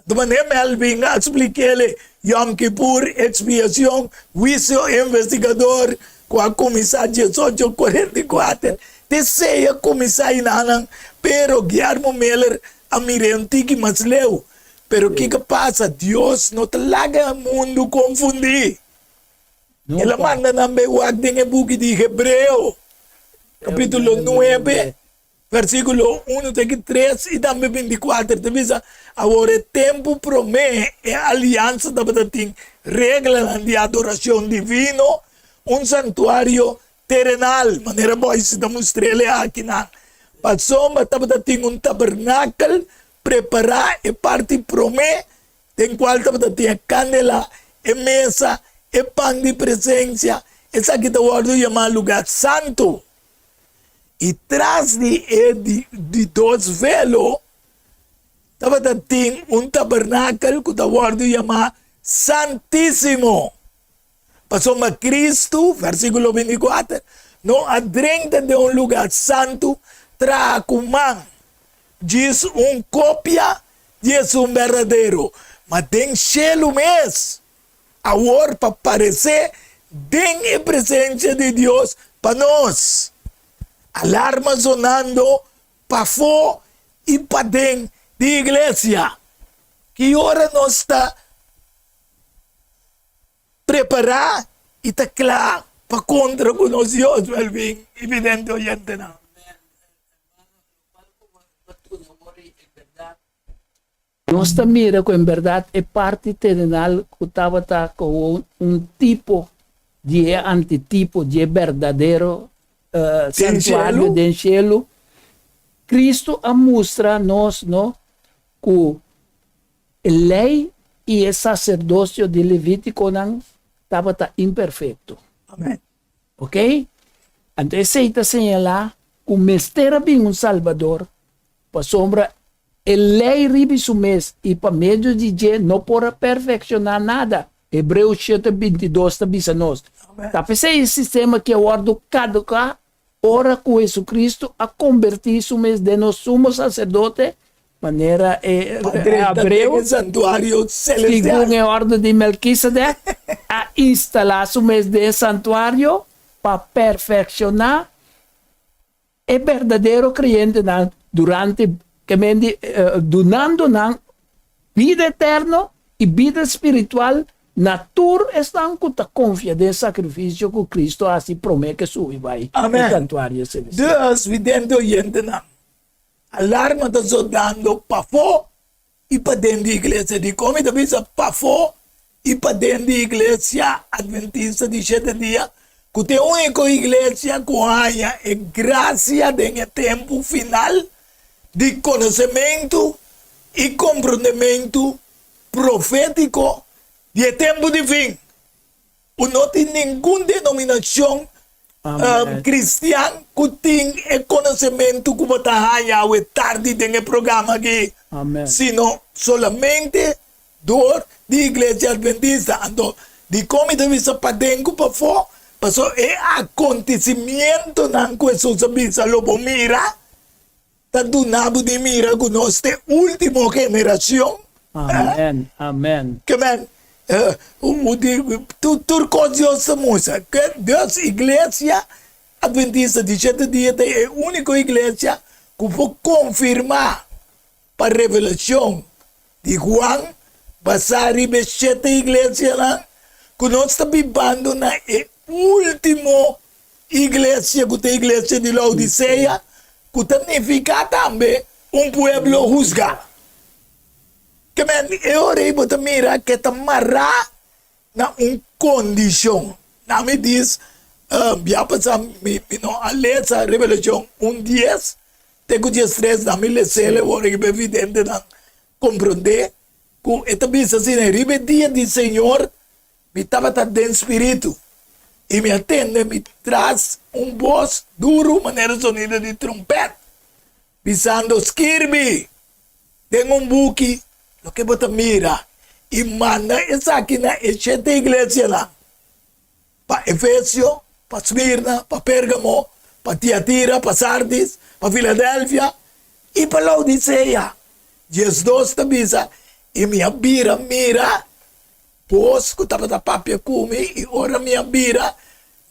Speaker 3: Anto manera Melvin a splik'el, Yom Kippur, expiacion, huicio investigador ku a kuminsá 1844, te esei a kuminsá enanan, pero Guillermo Miller. a mir'é un tiki mas leu. Pero kiko pasa? Dios no ta laga mundu konfundí. El a manda nan bai wak den e buki di Hebreo, kapítulo nuebe, versíkulo unu te ki tres i tambe bintikuater ta bisa, Awor e tempu promé e aliansa tabata tin reglanan di adorashon divino, un santuario terenal, manera Boyce ta mustr'el e akinan. Pasobra tabata tin un tabernakel prepará e parti promé den kual tabata tin e kandela, e mesa, e pan di presensia, esaki ta wòrdu yamá lugá santu. I tras di e di dos velo tabata tin un tabernakel ku ta wòrdu yamá Santísimo. Pasobra Kristu, versíkulo 24, no a drenta den un lugá santu traha ku man, djis un kopia di esun berdadero, ma den shelu mes, awor pa paresé den e presensia di Dios pa nos. Alarma zonando pafó i paden di iglesia. Ki ora nos ta prepará i ta kla pa kontra ku nos Dios, Melvin i vidente oyentenan?
Speaker 5: Nos ta mira ku en bèrdat e parti terenal ku tabata komo un tipo di e antitipo di e berdadero santuario den shelu, Kristu a mustra nos no ku e lei i e saserdosio di levítikonan tabata imperfekto. Oké? Anto esei ta señalá ku mester a bin un Salbador pasobra e lei riba su mes i pa medio di dje no por a perfekshoná nada. Hebreo shete 22 ta bisa nos. Ta p'esei e sistema ki a wòrdu kaduká ora ku Hesukristu a kombertí su mes den nos Sumo Saserdote, manera e Hebreo, segun e òrdu di Melkisedek, a instalá su mes den e santuario pa perfekshoná E berdadero kreyentenan durante ke men di dunando nan bida eterno i bida spiritual na tur esnan ku ta konfia den e sakrifisio ku Kristu a hasi promé ke subi bai e santuario selestial.
Speaker 3: Dus, vidente oyentenan, alarma ta zodando pafó i paden di iglesia. Dikon mi ta bisa pafó i paden di iglesia Adventista di Shete Dia, ku ta e úniko iglesia ku haña e grasia den e tempu final di konosementu i komprondementu profétiko di e tempu di fin? Ku no tin ningun denominashon kristian ku tin e konosementu ku bo ta haña awe tardi den e programa aki, sino solamente dor di Iglesia Adventista. Anto, dikon mi ta bisa paden ku pafó? Pasobra e akontesimientonan ku Hesus a bisa lo bo mira, ta duna bo di mira ku nos ta e último generashon.
Speaker 5: Amen, amen.
Speaker 3: Ke men, tur kos Dios ta mustra. Ke Dios, Iglesia Adventista di Shete Dia ta e úniko iglesia ku por konfirmá pa revelashon di Juan basá riba e shete iglesianan ku nos ta bibando na e último Iglesia ku ta iglesia di Laodisea, ku ta nifiká tambe un pueblo husgá. Ke men e ora ei bo ta mira ke ta mará na un kondishon. Na mi dis, bia pasá mi no a lesa Revelashon un dies te ku 13, na mi les'el e ora ku e videntenan komprondé ku e ta bisa asina, Riba e dia di Señor Mi tabata den spiritu, i mi a tende mi tras un bos duru manera sonido di trompèt, bisando, Skirbi den un buki loke bo ta mira, i manda esaki na e shete iglesianan, pa Efesio, pa Smirna, pa Pérgamo, pa Tiatira, pa Sardis, pa Filadelfia i pa Laodisea. 12 ta bisa, I mi a bira mira Bos ku tabata papia ku mi, i ora mi a bira,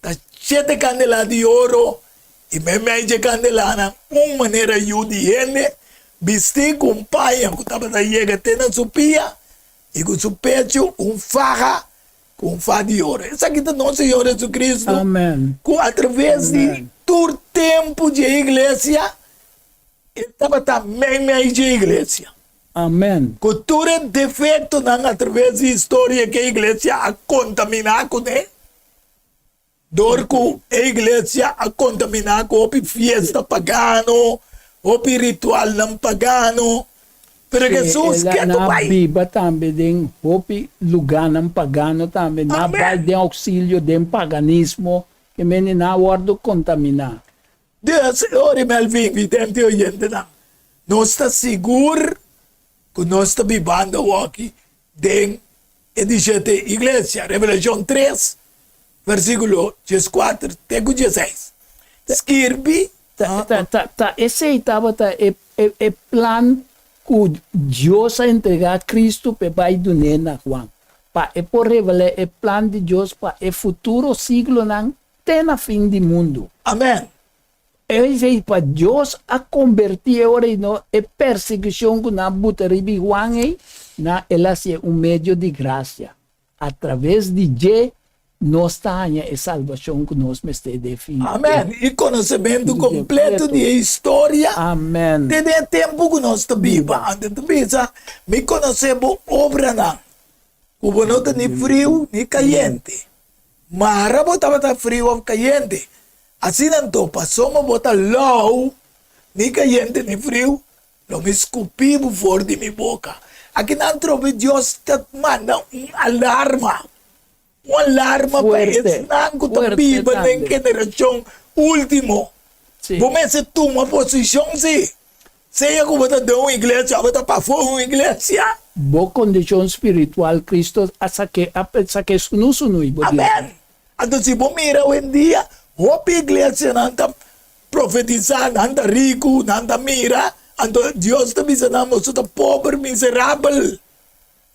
Speaker 3: ta shete kandelá di oro, i meimei dje kandelánan un manera yu di hende, Bistí ku un paña ku tabata yega te na su pia i ku su pechu un faha ku un fa di oro. Esaki ta nos Señor Jesucristo ku atraves di tur tempu dje iglesia e tabata meimei dje iglesia.
Speaker 5: Amen.
Speaker 3: Ku tur e defektonan atraves di historia ku e iglesia a kontaminá kuné. Dor ku e iglesia a kontaminá ku hopi fiesta pagano, hopi ritualnan pagano, pero
Speaker 5: Sí,
Speaker 3: Hesus
Speaker 5: el a
Speaker 3: ke
Speaker 5: na
Speaker 3: tu bai.
Speaker 5: biba tambe den hopi lugánan pagano tambe, na bai
Speaker 3: Amén.
Speaker 5: den ousilio den paganismo, ke mende nan a wòrdu kontaminá.
Speaker 3: Dus, ora Melvin, vidente i oyentenan, nos ta sigur ku nos ta bibando awoki den e di shete iglesia, Revelashon tres, versíkulo dieskuater te ku dieseis. Skirbi.
Speaker 5: Ta, ta, ta, ta esei tabata e, e, e plan ku Dios a entregá Kristu p'e bai dun'é na Juan, pa e por revelá e plan di Dios pa e futuro siglonan te na fin di mundu.
Speaker 3: Amèn.
Speaker 5: Esei pa Dios a kombertí e ora ei no e persekushon ku nan a buta riba Juan ei na el a hasié un medio di grasia. Atraves di dje nos ta haña e salbashon ku nos mester den fin di
Speaker 3: Amèn.
Speaker 5: tempu.
Speaker 3: I konosementu kompleto di e historia
Speaker 5: Amèn.
Speaker 3: te den e tempu ku nos ta biba. Anto ta bisa, Mi konosé bo obranan, ku bo no ta ni friu ni kayente. Mara bo tabata friu of kayente. Asina anto, pasobra bo ta lou, ni kayente ni friu, lo mi skupi bo for di mi boka. Akinan trobe Dios ta manda un alarma, un alarma pa esnan ku ta biba den generashon ultimo. Bo mester tuma posishon, si. Sea ku bo ta den un iglesia òf bo ta pafó un iglesia.
Speaker 5: Bo kondishon spiritual Cristo a sak'é a sak'é sunu sunu i bo dilanti.
Speaker 3: Amen! Anto si bo mira awendia, hopi iglesianan ta profetisá, nan ta riku, nan ta mira, anto Dios ta bisa nan, boso ta pober, miserabel.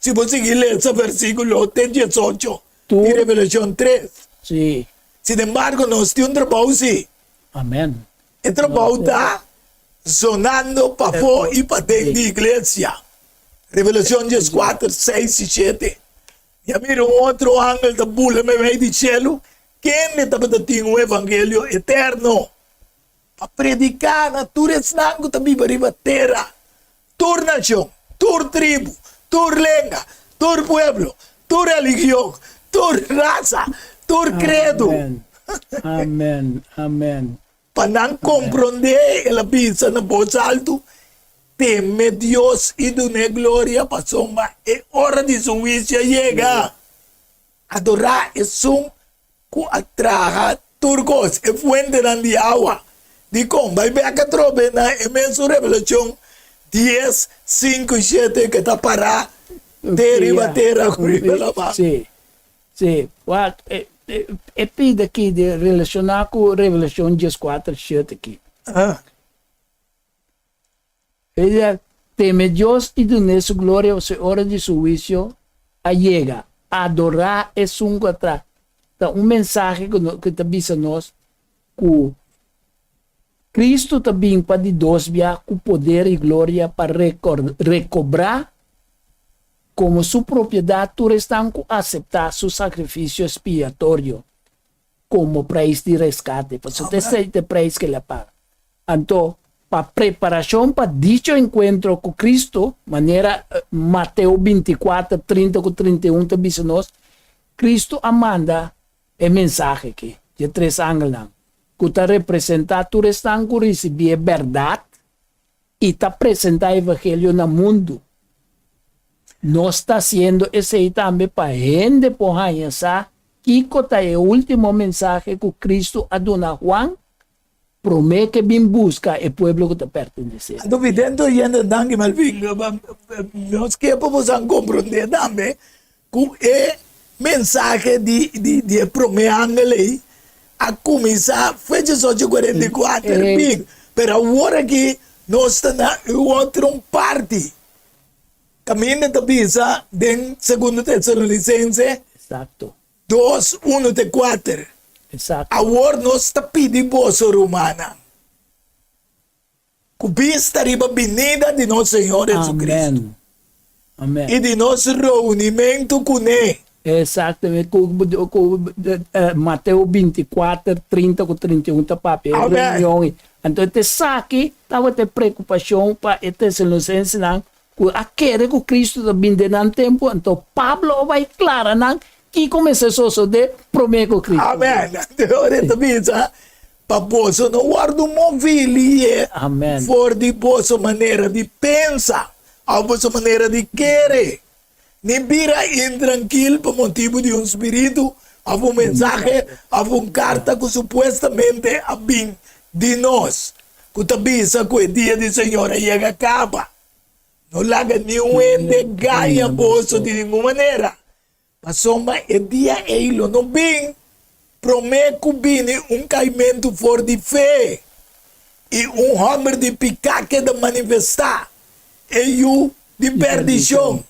Speaker 3: Si bo sigui lesa versíkulo te diesocho di Revelashon tres.
Speaker 5: Sí.
Speaker 3: Sinembargo, nos tin un trabou sí.
Speaker 5: Amen.
Speaker 3: E trabou ta zonando pafó i paden di iglesia. Revelashon dieskuater, seis i shete. Mi a mira un otro angel ta bula meimei di shelu, kende tabata tin un evangelio eterno pa prediká na tur esnan ku ta biba riba tera, tur nashon, tur tribu, tur lenga, tur pueblo, tur religion, tur rasa, tur kredu.
Speaker 5: Amen. Amen. Amen.
Speaker 3: Pa nan komprondé, el a bisa na bos altu, Teme Dios i dun'é gloria, pasobra e ora di su huisio a yega. Adorá esun ku a traha tur kos, e fuentenan di awa. Dikon? Bai bek atrobe na e mesun Revelashon dies, sinku i shete ku ta pará te riba tera ku riba laman.
Speaker 5: Sí, Sí, wak, e, e, e pida aki di relashoná ku Revelashon dieskuater shete aki.
Speaker 3: Ah.
Speaker 5: E di, Teme Dios i dun'é su gloria, pasobra e ora di su huisio a yega. Adorá esun ku a traha. Ta un mensahe ku no, ku ta bisa nos ku Kristu ta bin pa di dos bia ku poder i gloria pa rekor, rekobrá Komo su propiedat tur esnan ku aseptá su sakrifisio espiatorio komo preis di reskate, pasobra ta esei ta e preis ku el a paga. Anto, pa preparashon pa dicho enkuentro ku Kristu, manera Mateo bintikuater, trinta ku 31 ta bisa nos, Kristu a manda e mensahe aki dje tres angelnan, ku ta representá tur esnan ku risibí e bèrdat i ta presentá e evangelio na mundu. Nos ta hasiendo esei tambe pa hende por haña sa kiko ta e último mensahe ku Kristu a duna Juan promé ke bin buska e pueblo ku ta pertenesé.
Speaker 3: Anto vidente oyente danki Melvin. Nos ke pa boso a komprondé tambe Ku e mensahe di di e promé angel ei a kuminsá fecha socho 44 bin, pero awor aki nos ta na e otro parti. Kaminda ta bisa den Segundo Tesalonisense dos, uno te kuater, Awor nos ta pidi boso, rumannan. Ku bista riba binida di nos Señor Jesucristo.
Speaker 5: Amen. Amen.
Speaker 3: I di nos reunimentu kuné.
Speaker 5: Exactamente. Ku, ku eh, Mateo 24, 30 ku 31 ta papia e
Speaker 3: Amen.
Speaker 5: reunion. ei. Anto te saki tabata e preocupacion pa e Tesalonicensenan ku a kere ku Cristo ta bin den nan tempo. Anto Pablo a bai clara nan kiko mester sosode prome ku Cristo bin.
Speaker 3: Amen. Anto ora e ta bisa, Pa boso no wòrdu moví lié
Speaker 5: Amen.
Speaker 3: for di boso manera di pensa òf boso manera di kere, ni bira intrankil pa motibu di un spiritu òf un mensahe òf un karta ku supuestamente a bin di nos, ku ta bisa ku e dia di Señor a yega kaba. No laga niun hende gaña boso di ningun manera. Pasobra e dia ei lo no bin promé ku bini un kaimentu for di fe i un hòmber di piká keda manifestá, e yu di pèrdishon,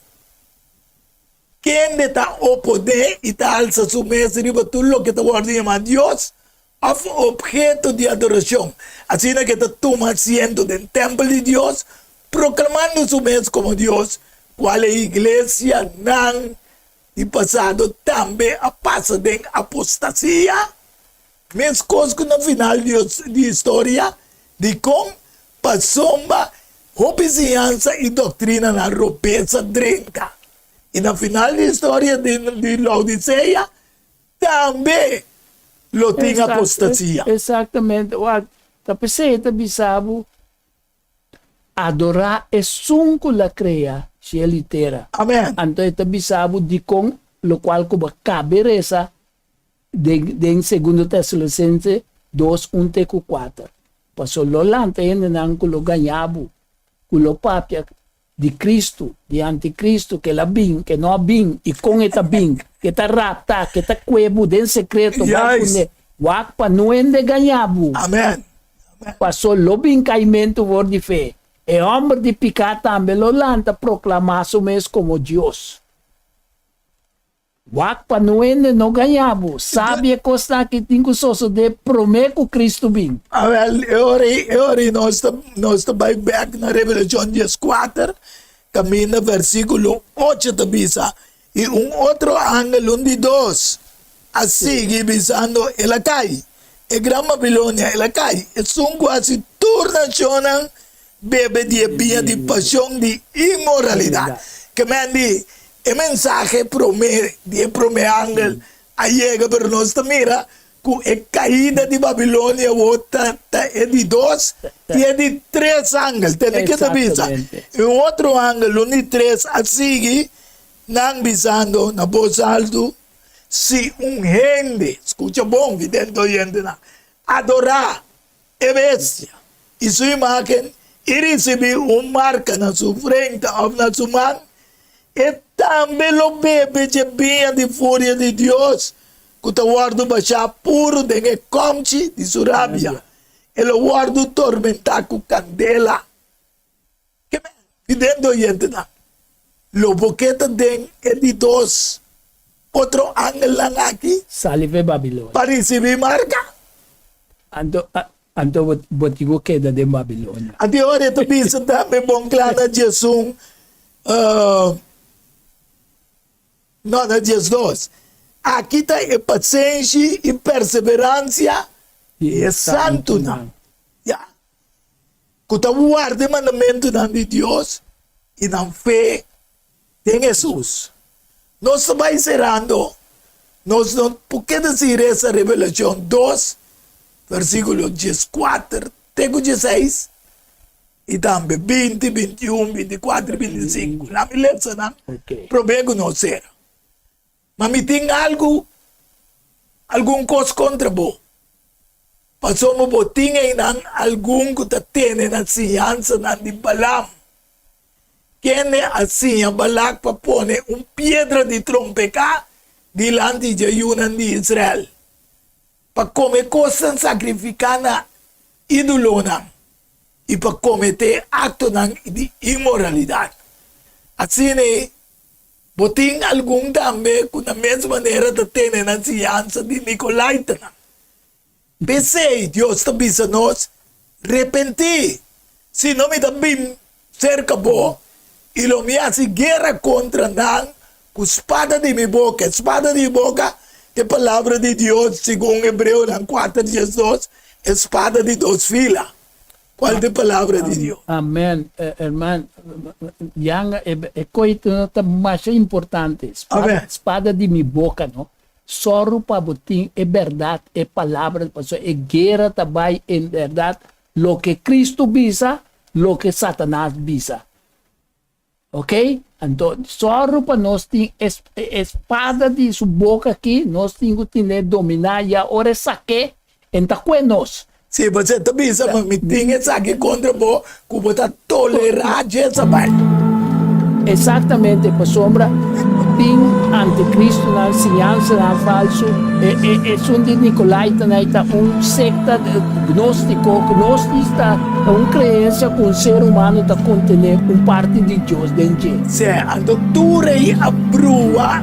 Speaker 3: kende ta oponé i ta alsa su mes riba tur loke ta wòrdu yamá Dios òf opheto di adorashon, asina ku e ta tuma asiento den tèmpel di Dios, proklamando su mes komo Dios, kual e iglesianan di pasado tambe a pasa den apostasia, meskos ku na final di historia. Dikon? Pasobra hopi siñansa i doktrinanan robes a drenta, i na final di historia di Laodisea, Tambe lo tin apostasia.
Speaker 5: Exactamente. Wak, ta p'esei e ta bisa bo, Adorá esun ku la krea shelu i tera.
Speaker 3: Amen.
Speaker 5: Anto e ta bisa bo dikon lokual ku bo kabe resa den den Segundo Tesalonisense dos un te ku kuater. Paso lo lanta hendenan ku lo gaña bo, ku lo papia di Cristo, di anticristo, ke la bin, ke no a bin, i kon e ta bin, ke ta rapta, ke ta kue bo den sekreto, bai
Speaker 3: Juist.
Speaker 5: kuné. Wak pa no hende gaña bo.
Speaker 3: Amen.
Speaker 5: Paso lo bin kaimentu for di fe. E hòmber di piká tambe lo lanta proklamá su mes komo Dios. Wak pa no hende no gaña bo. Sabi e kosnan aki tin ku sosodé promé ku Kristu bin.
Speaker 3: Awel, e ora ei, e ora ei nos ta, nos ta bai bèk na Revelashon dieskuater, kaminda versíkulo ocho ta bisa, I un otro angel, un di dos, a sigui bisando, El a kai, e gran Babilonia, el a kai, esun ku hasi tur nashonnan bebe di e biña di pashon di inmoralidat. Ke men di e mensahe promé di e promé angel a yega, pero nos ta mira ku e kaida di Babilonia awor ta ta e di dos i e di tres angel. Tende ke ta bisa? I un otro angel, un di tres, a sigui nan bisando na bos altu, Si un hende, skucha bon, vidente oyentenan, adorá E bestia i su imágen i risibí un marka na su frenta òf na su man, e tambe lo bebe dje biña di furia di Dios ku ta wòrdu bashá puru den e kòmchi di su rabia. E lo wòrdu tormentá ku kandela. Ke men, vidente oyentenan, lo bo ke ta den e di dos otro angelnan aki?
Speaker 5: Sali fe Babilonia.
Speaker 3: Pa risibí marka.
Speaker 5: Anto, anto bo, bo tin ku keda den Babilonia.
Speaker 3: Anto e ora e ta bisa tambe bon kla na diesun, no, na diesdos, Aki ta e pasenshi i perseveransia di e santunan. Ya. Ku ta warda e mandamentunan di Dios i nan fe den Hesus. Nos ta bai serando, nos no por keda sin resa Revelashon dos, versíkulo dieskuater te ku dieseis, i tambe binti, bintiun, bintikuater i bintisinku. Laat mi lesa nan promé ku nos sera. Ma mi tin algu, algun kos kontra bo, pasobra bo tin einan algun ku ta tene na siñansanan di Balaam, kende a siña Balak pa pone un piedra di trompeká dilanti dje yunan di Israel, pa kome kosnan sakrifiká na ídolonan i pa kometé aktonan di inmoralidat. Asina ei, Bo tin algun tambe ku na mes manera ta tene nan siñansa di Nikolaitanan. P'esei Dios ta bisa nos, Repentí! Sino mi ta bin serka bo, i lo mi hasi guera kontra nan ku spada di mi boka. E spada di boka ta e palabra di Dios, segun Hebreonan kuater 12, e spada di dos fila, kual ta e palabra di Dios.
Speaker 5: Amen, herman Yanga, e koito no ta masha importante. Spada, spada di mi boka, no. Sòru pa bo tin e bèrdat, e palabra, pasobra e guera ta bai en bèrdat Loke Cristo bisa, loke Satanas bisa. Ok? Anto, sòru pa nos tin e e spada di su boka aki, nos tin ku tine dominá, ya ora e sak'é, e n'ta kue nos.
Speaker 3: Si bo ta bisa ma mi tin esaki kontra bo, ku bo ta tolerá Jezabel.
Speaker 5: Exactamente, pasobra tin anticristonan, siñansanan falsu, e e esun di Nicolaitanan ei ta un secta gnostico, gnostis ta ta un creencia cu un ser humano ta contene un parti di Dios den dje.
Speaker 3: Sí, anto tur ei a brua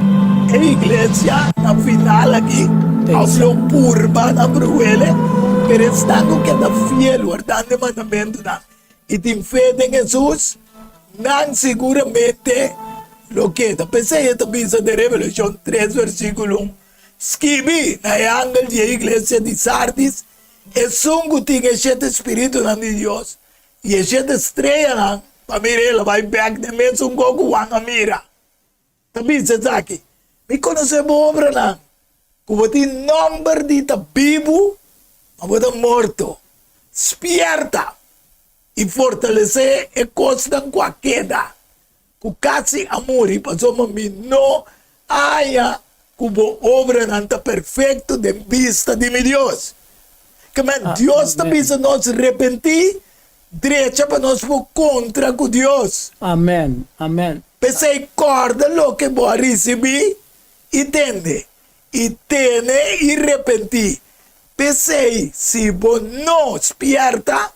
Speaker 3: e iglesia na final aki, of lo purba na bruele, pero esnan cu keda fiel wardando e mandamentunan i tin fe den Hesus, nan siguramente lo keda. P'esei e ta bisa den Revelashon tres versíkulo un, Skibi na e angel di e iglesia di Sardis, Esun ku tin e shete spiritunan di Dios i e shete streanan, pa mira el a bai bèk den mesun kos ku Juan a mira. Ta bisa esaki, Mi konosé bo obranan, ku bo tin nòmber di ta bibu, ma bo ta morto. Spièrta i fortalesé e kosnan ku a keda, ku kasi a muri, pasobra mi no a haña ku bo obranan ta perfekto den bista di mi Dios. Kimen Dios ta bisa nos repentí, drecha pa nos por kontra ku Dios.
Speaker 5: Amèn, amèn.
Speaker 3: P'esei kòrda loke bo a risibí i tende, i tene i repentí. P'esei, si bo no spièrta,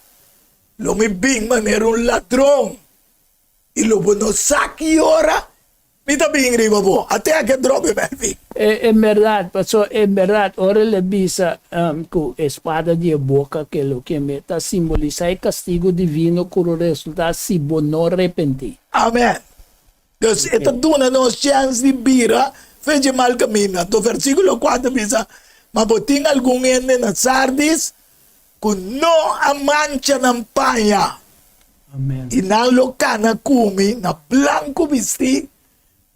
Speaker 3: lo mi bin manera un ladron, i lo bo no sa ki ora Mi ta bin riba bo. Ate a ke drop e Melvin.
Speaker 5: E en berdad, paso en berdad ora el a bisa cu e spada di e boca ke lo keme ta simbolisa e castigo divino cu lo resulta si bo no repenti.
Speaker 3: Amen. Dus e ta duna nos chens di bira fe dje mal caminda. Anto versiculo cuatro bisa, Ma bo tin algun hende na Sardis ku no a mancha nan paña, i nan lo kana ku mi na blanku bistí,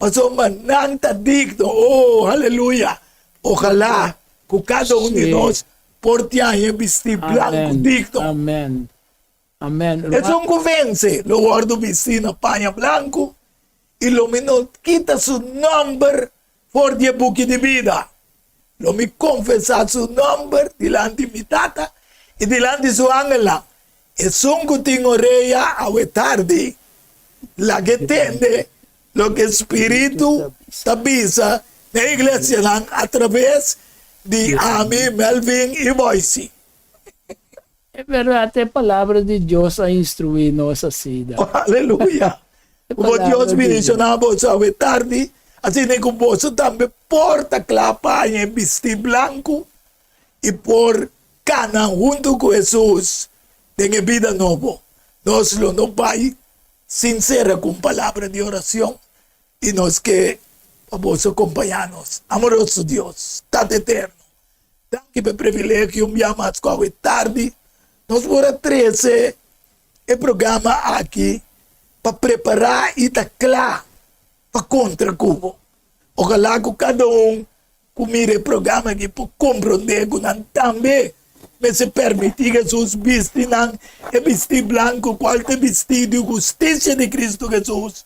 Speaker 3: pasobra nan ta digno. O, aleluya! Ojalá ku kada un di nos por tiaña e bistí blanku digno. Esun ku vense lo wòrdu bistí na paña blanku, i lo mi no kita su nòmber for di e buki di bida. Lo mi konfesá su nòmber dilanti mi Tata i dilanti su angelnan. Esun ku tin orea awe tardi, laga e tende loke Spiritu ta bisa na e iglesianan atraves di ami, Melvin i Boysie.
Speaker 5: E bèrdat, e Palabra di Dios a instruí nos asina.
Speaker 3: Aleluya! Ku bo Dios bendishoná boso awe tardi, asina ku boso tambe por ta kla pa haña e bistí blanku i por kana huntu ku Hesus den e bida nobo. Nos lo no bai sin sera ku un palabra di orashon i nos ke pa boso kompañá nos. Amoroso Dios, Tata Eterno, danki pa e privilegio un bia mas ku awe tardi nos por a trese e programa aki pa prepará i ta kla pa kontra ku bo. Ojalá ku kada un ku mira e programa aki por komprondé ku nan tambe mester permití Hesus bisti nan e bistí blanku kual ta e bistí di hustisia di Kristu Hesus,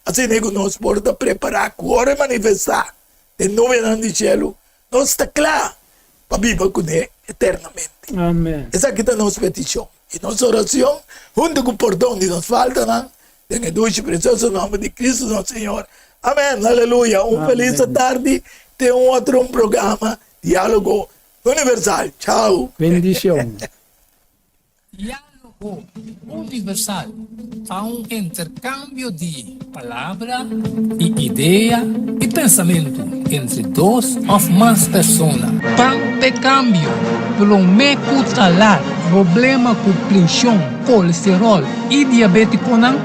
Speaker 3: asina ku nos por ta prepará ku ora e manifestá den nubenan di shelu nos ta kla pa biba kuné eternamente.
Speaker 5: Amen.
Speaker 3: Esaki ta nos petishon i nos orashon huntu ku pordon di nos faltanan den e dushi presioso nòmber di Kristu nos Señor. Amen. Aleluya. Un felis tardi te un otro un programa Diálogo Universal. Chao.
Speaker 5: Bendishon.
Speaker 1: Diálogo Universal ta un interkambio di palabra i idea i pensamentu entre dos òf mas persona. Pan p'e kambio, promé ku talar problema ku prinshon. kolesteròl i diabétikonan,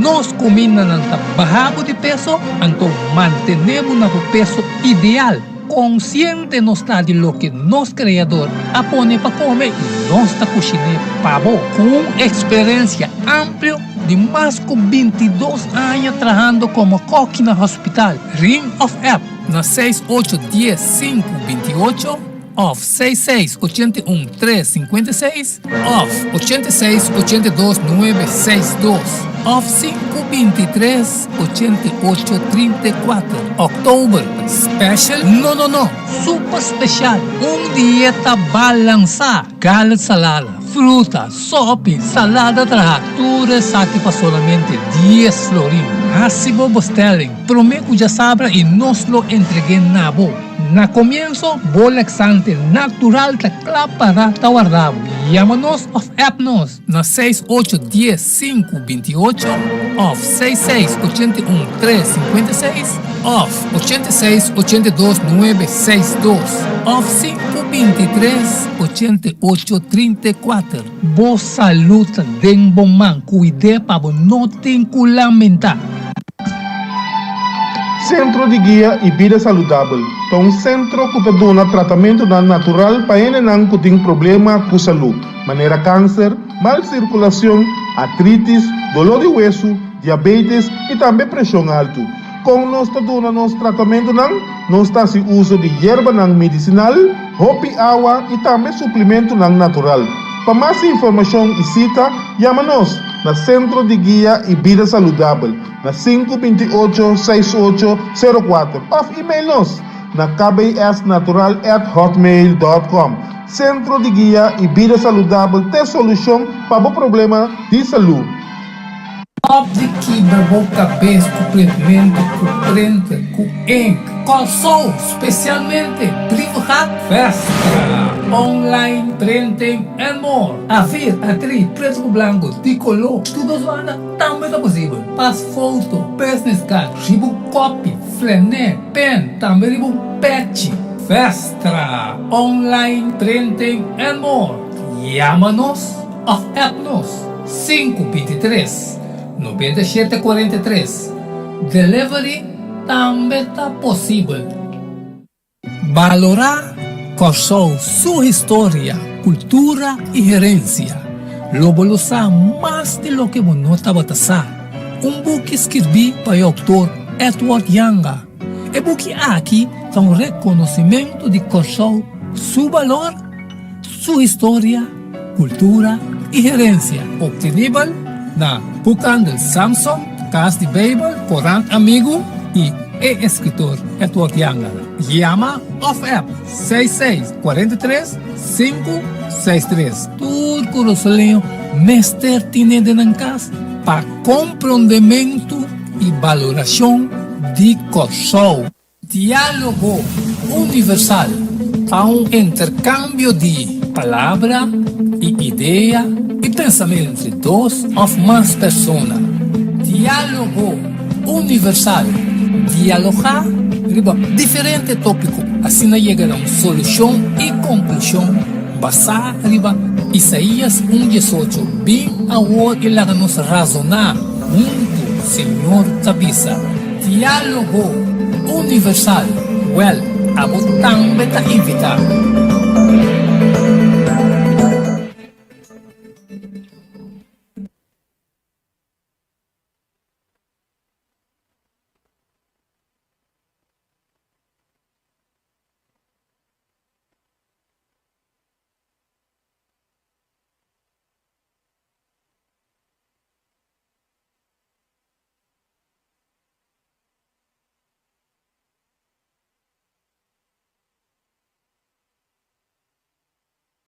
Speaker 1: nos kumindanan ta baha bo di peso anto mantené bo na bo peso ideal. Konsiente nos ta di loke nos Kreador a pone pa kome i nos ta kushiné pa bo. Ku un eksperensia amplio di mas ku bintidos aña trahando komo kòki na hospital, ring òf app na seis ocho dies sinku binti ocho òf seis seis ochenta i un tres sinkuenta i seis òf 86 82 nuebe seis dos òf sinku 23 88 34. Òktober special? No no no! Super spesial! Un dieta balansá! Gallet salada, fruta, sòpi, salada trahá, tur esaki pa solamente 10 florin. Hasi bo bestelling promé ku djasabra i nos lo entreg'é na bo. Na komienso, bo laxante natural ta kla pará ta warda bo. Yama nos òf app nos na seis ocho dies sinku binti ocho òf seis seis 81 tres 56 òf 86 82 nuebe seis dos òf sinku 23 88 34. Bo salud ta den bo man, kuid'é pa bo no tin ku lamentá.
Speaker 2: Sentro di Guia i Bida Saludabel ta un sentro ku ta duna tratamentunan natural pa hendenan ku tin problema ku salú, manera kanser, mal sirkulashon, artritis, doló di wesu, diabetes i tambe preshon altu. Kon nos ta duna nos tratamentunan? Nos ta hasi uso di yerbanan medisinal, hopi awa i tambe suplimentunan natural. Pa mas informashon i sita, yama nos na Sentro di Guia i Bida Saludabel na sinku 28 6 8 0 kuater òf email nos na kbsnatural@hotmail.com. Sentro di Guia i Bida Saludabel t'e solushon pa bo problema di salú.
Speaker 1: Stop di kibra bo kabes ku printmentu, ku printer, ku ink. Kòrsou, spesialmente Brievengat, Vestra, online printing and more. A4, A3, pretu ku blanku, di koló, tur dos banda tambe ta posibel. Pas foto, business card, riba un kopi, flené, pen, tambe riba un pechi. Vestra, online printing and more. Yama nos òf app nos sinku 23 97 43. Delivery tambe ta posibel. Balorá Kòrsou su historia, kultura i herensia. Lo bo lo sa mas di loke bo no tabata sa. Un buki skirbí pa e outor Edward Janga. E buki aki ta un rekonosimentu di Kòrsou su balor, su historia, kultura i herensia. Optenibel na Boekhandel Samson, Kas di Beibel, Korant Amigu i e eskritor Edward Janga. Yama òf app seis seis 43 sinku seis tres. Tur kurasoleño mester tine den nan kas pa komprondementu i balorashon di Kòrsou. Diálogo Universal ta un interkambio di palabra i idea i pensamentu entre dos òf mas persona. Diálogo Universal, dialogá riba diferente tópiko, asina yega na un solushon i konklushon basá riba Isaías un 18, Bin awor i laga nos razoná huntu, Señor ta bisa. Diálogo Universal, Wèl, abo tambe ta invitá.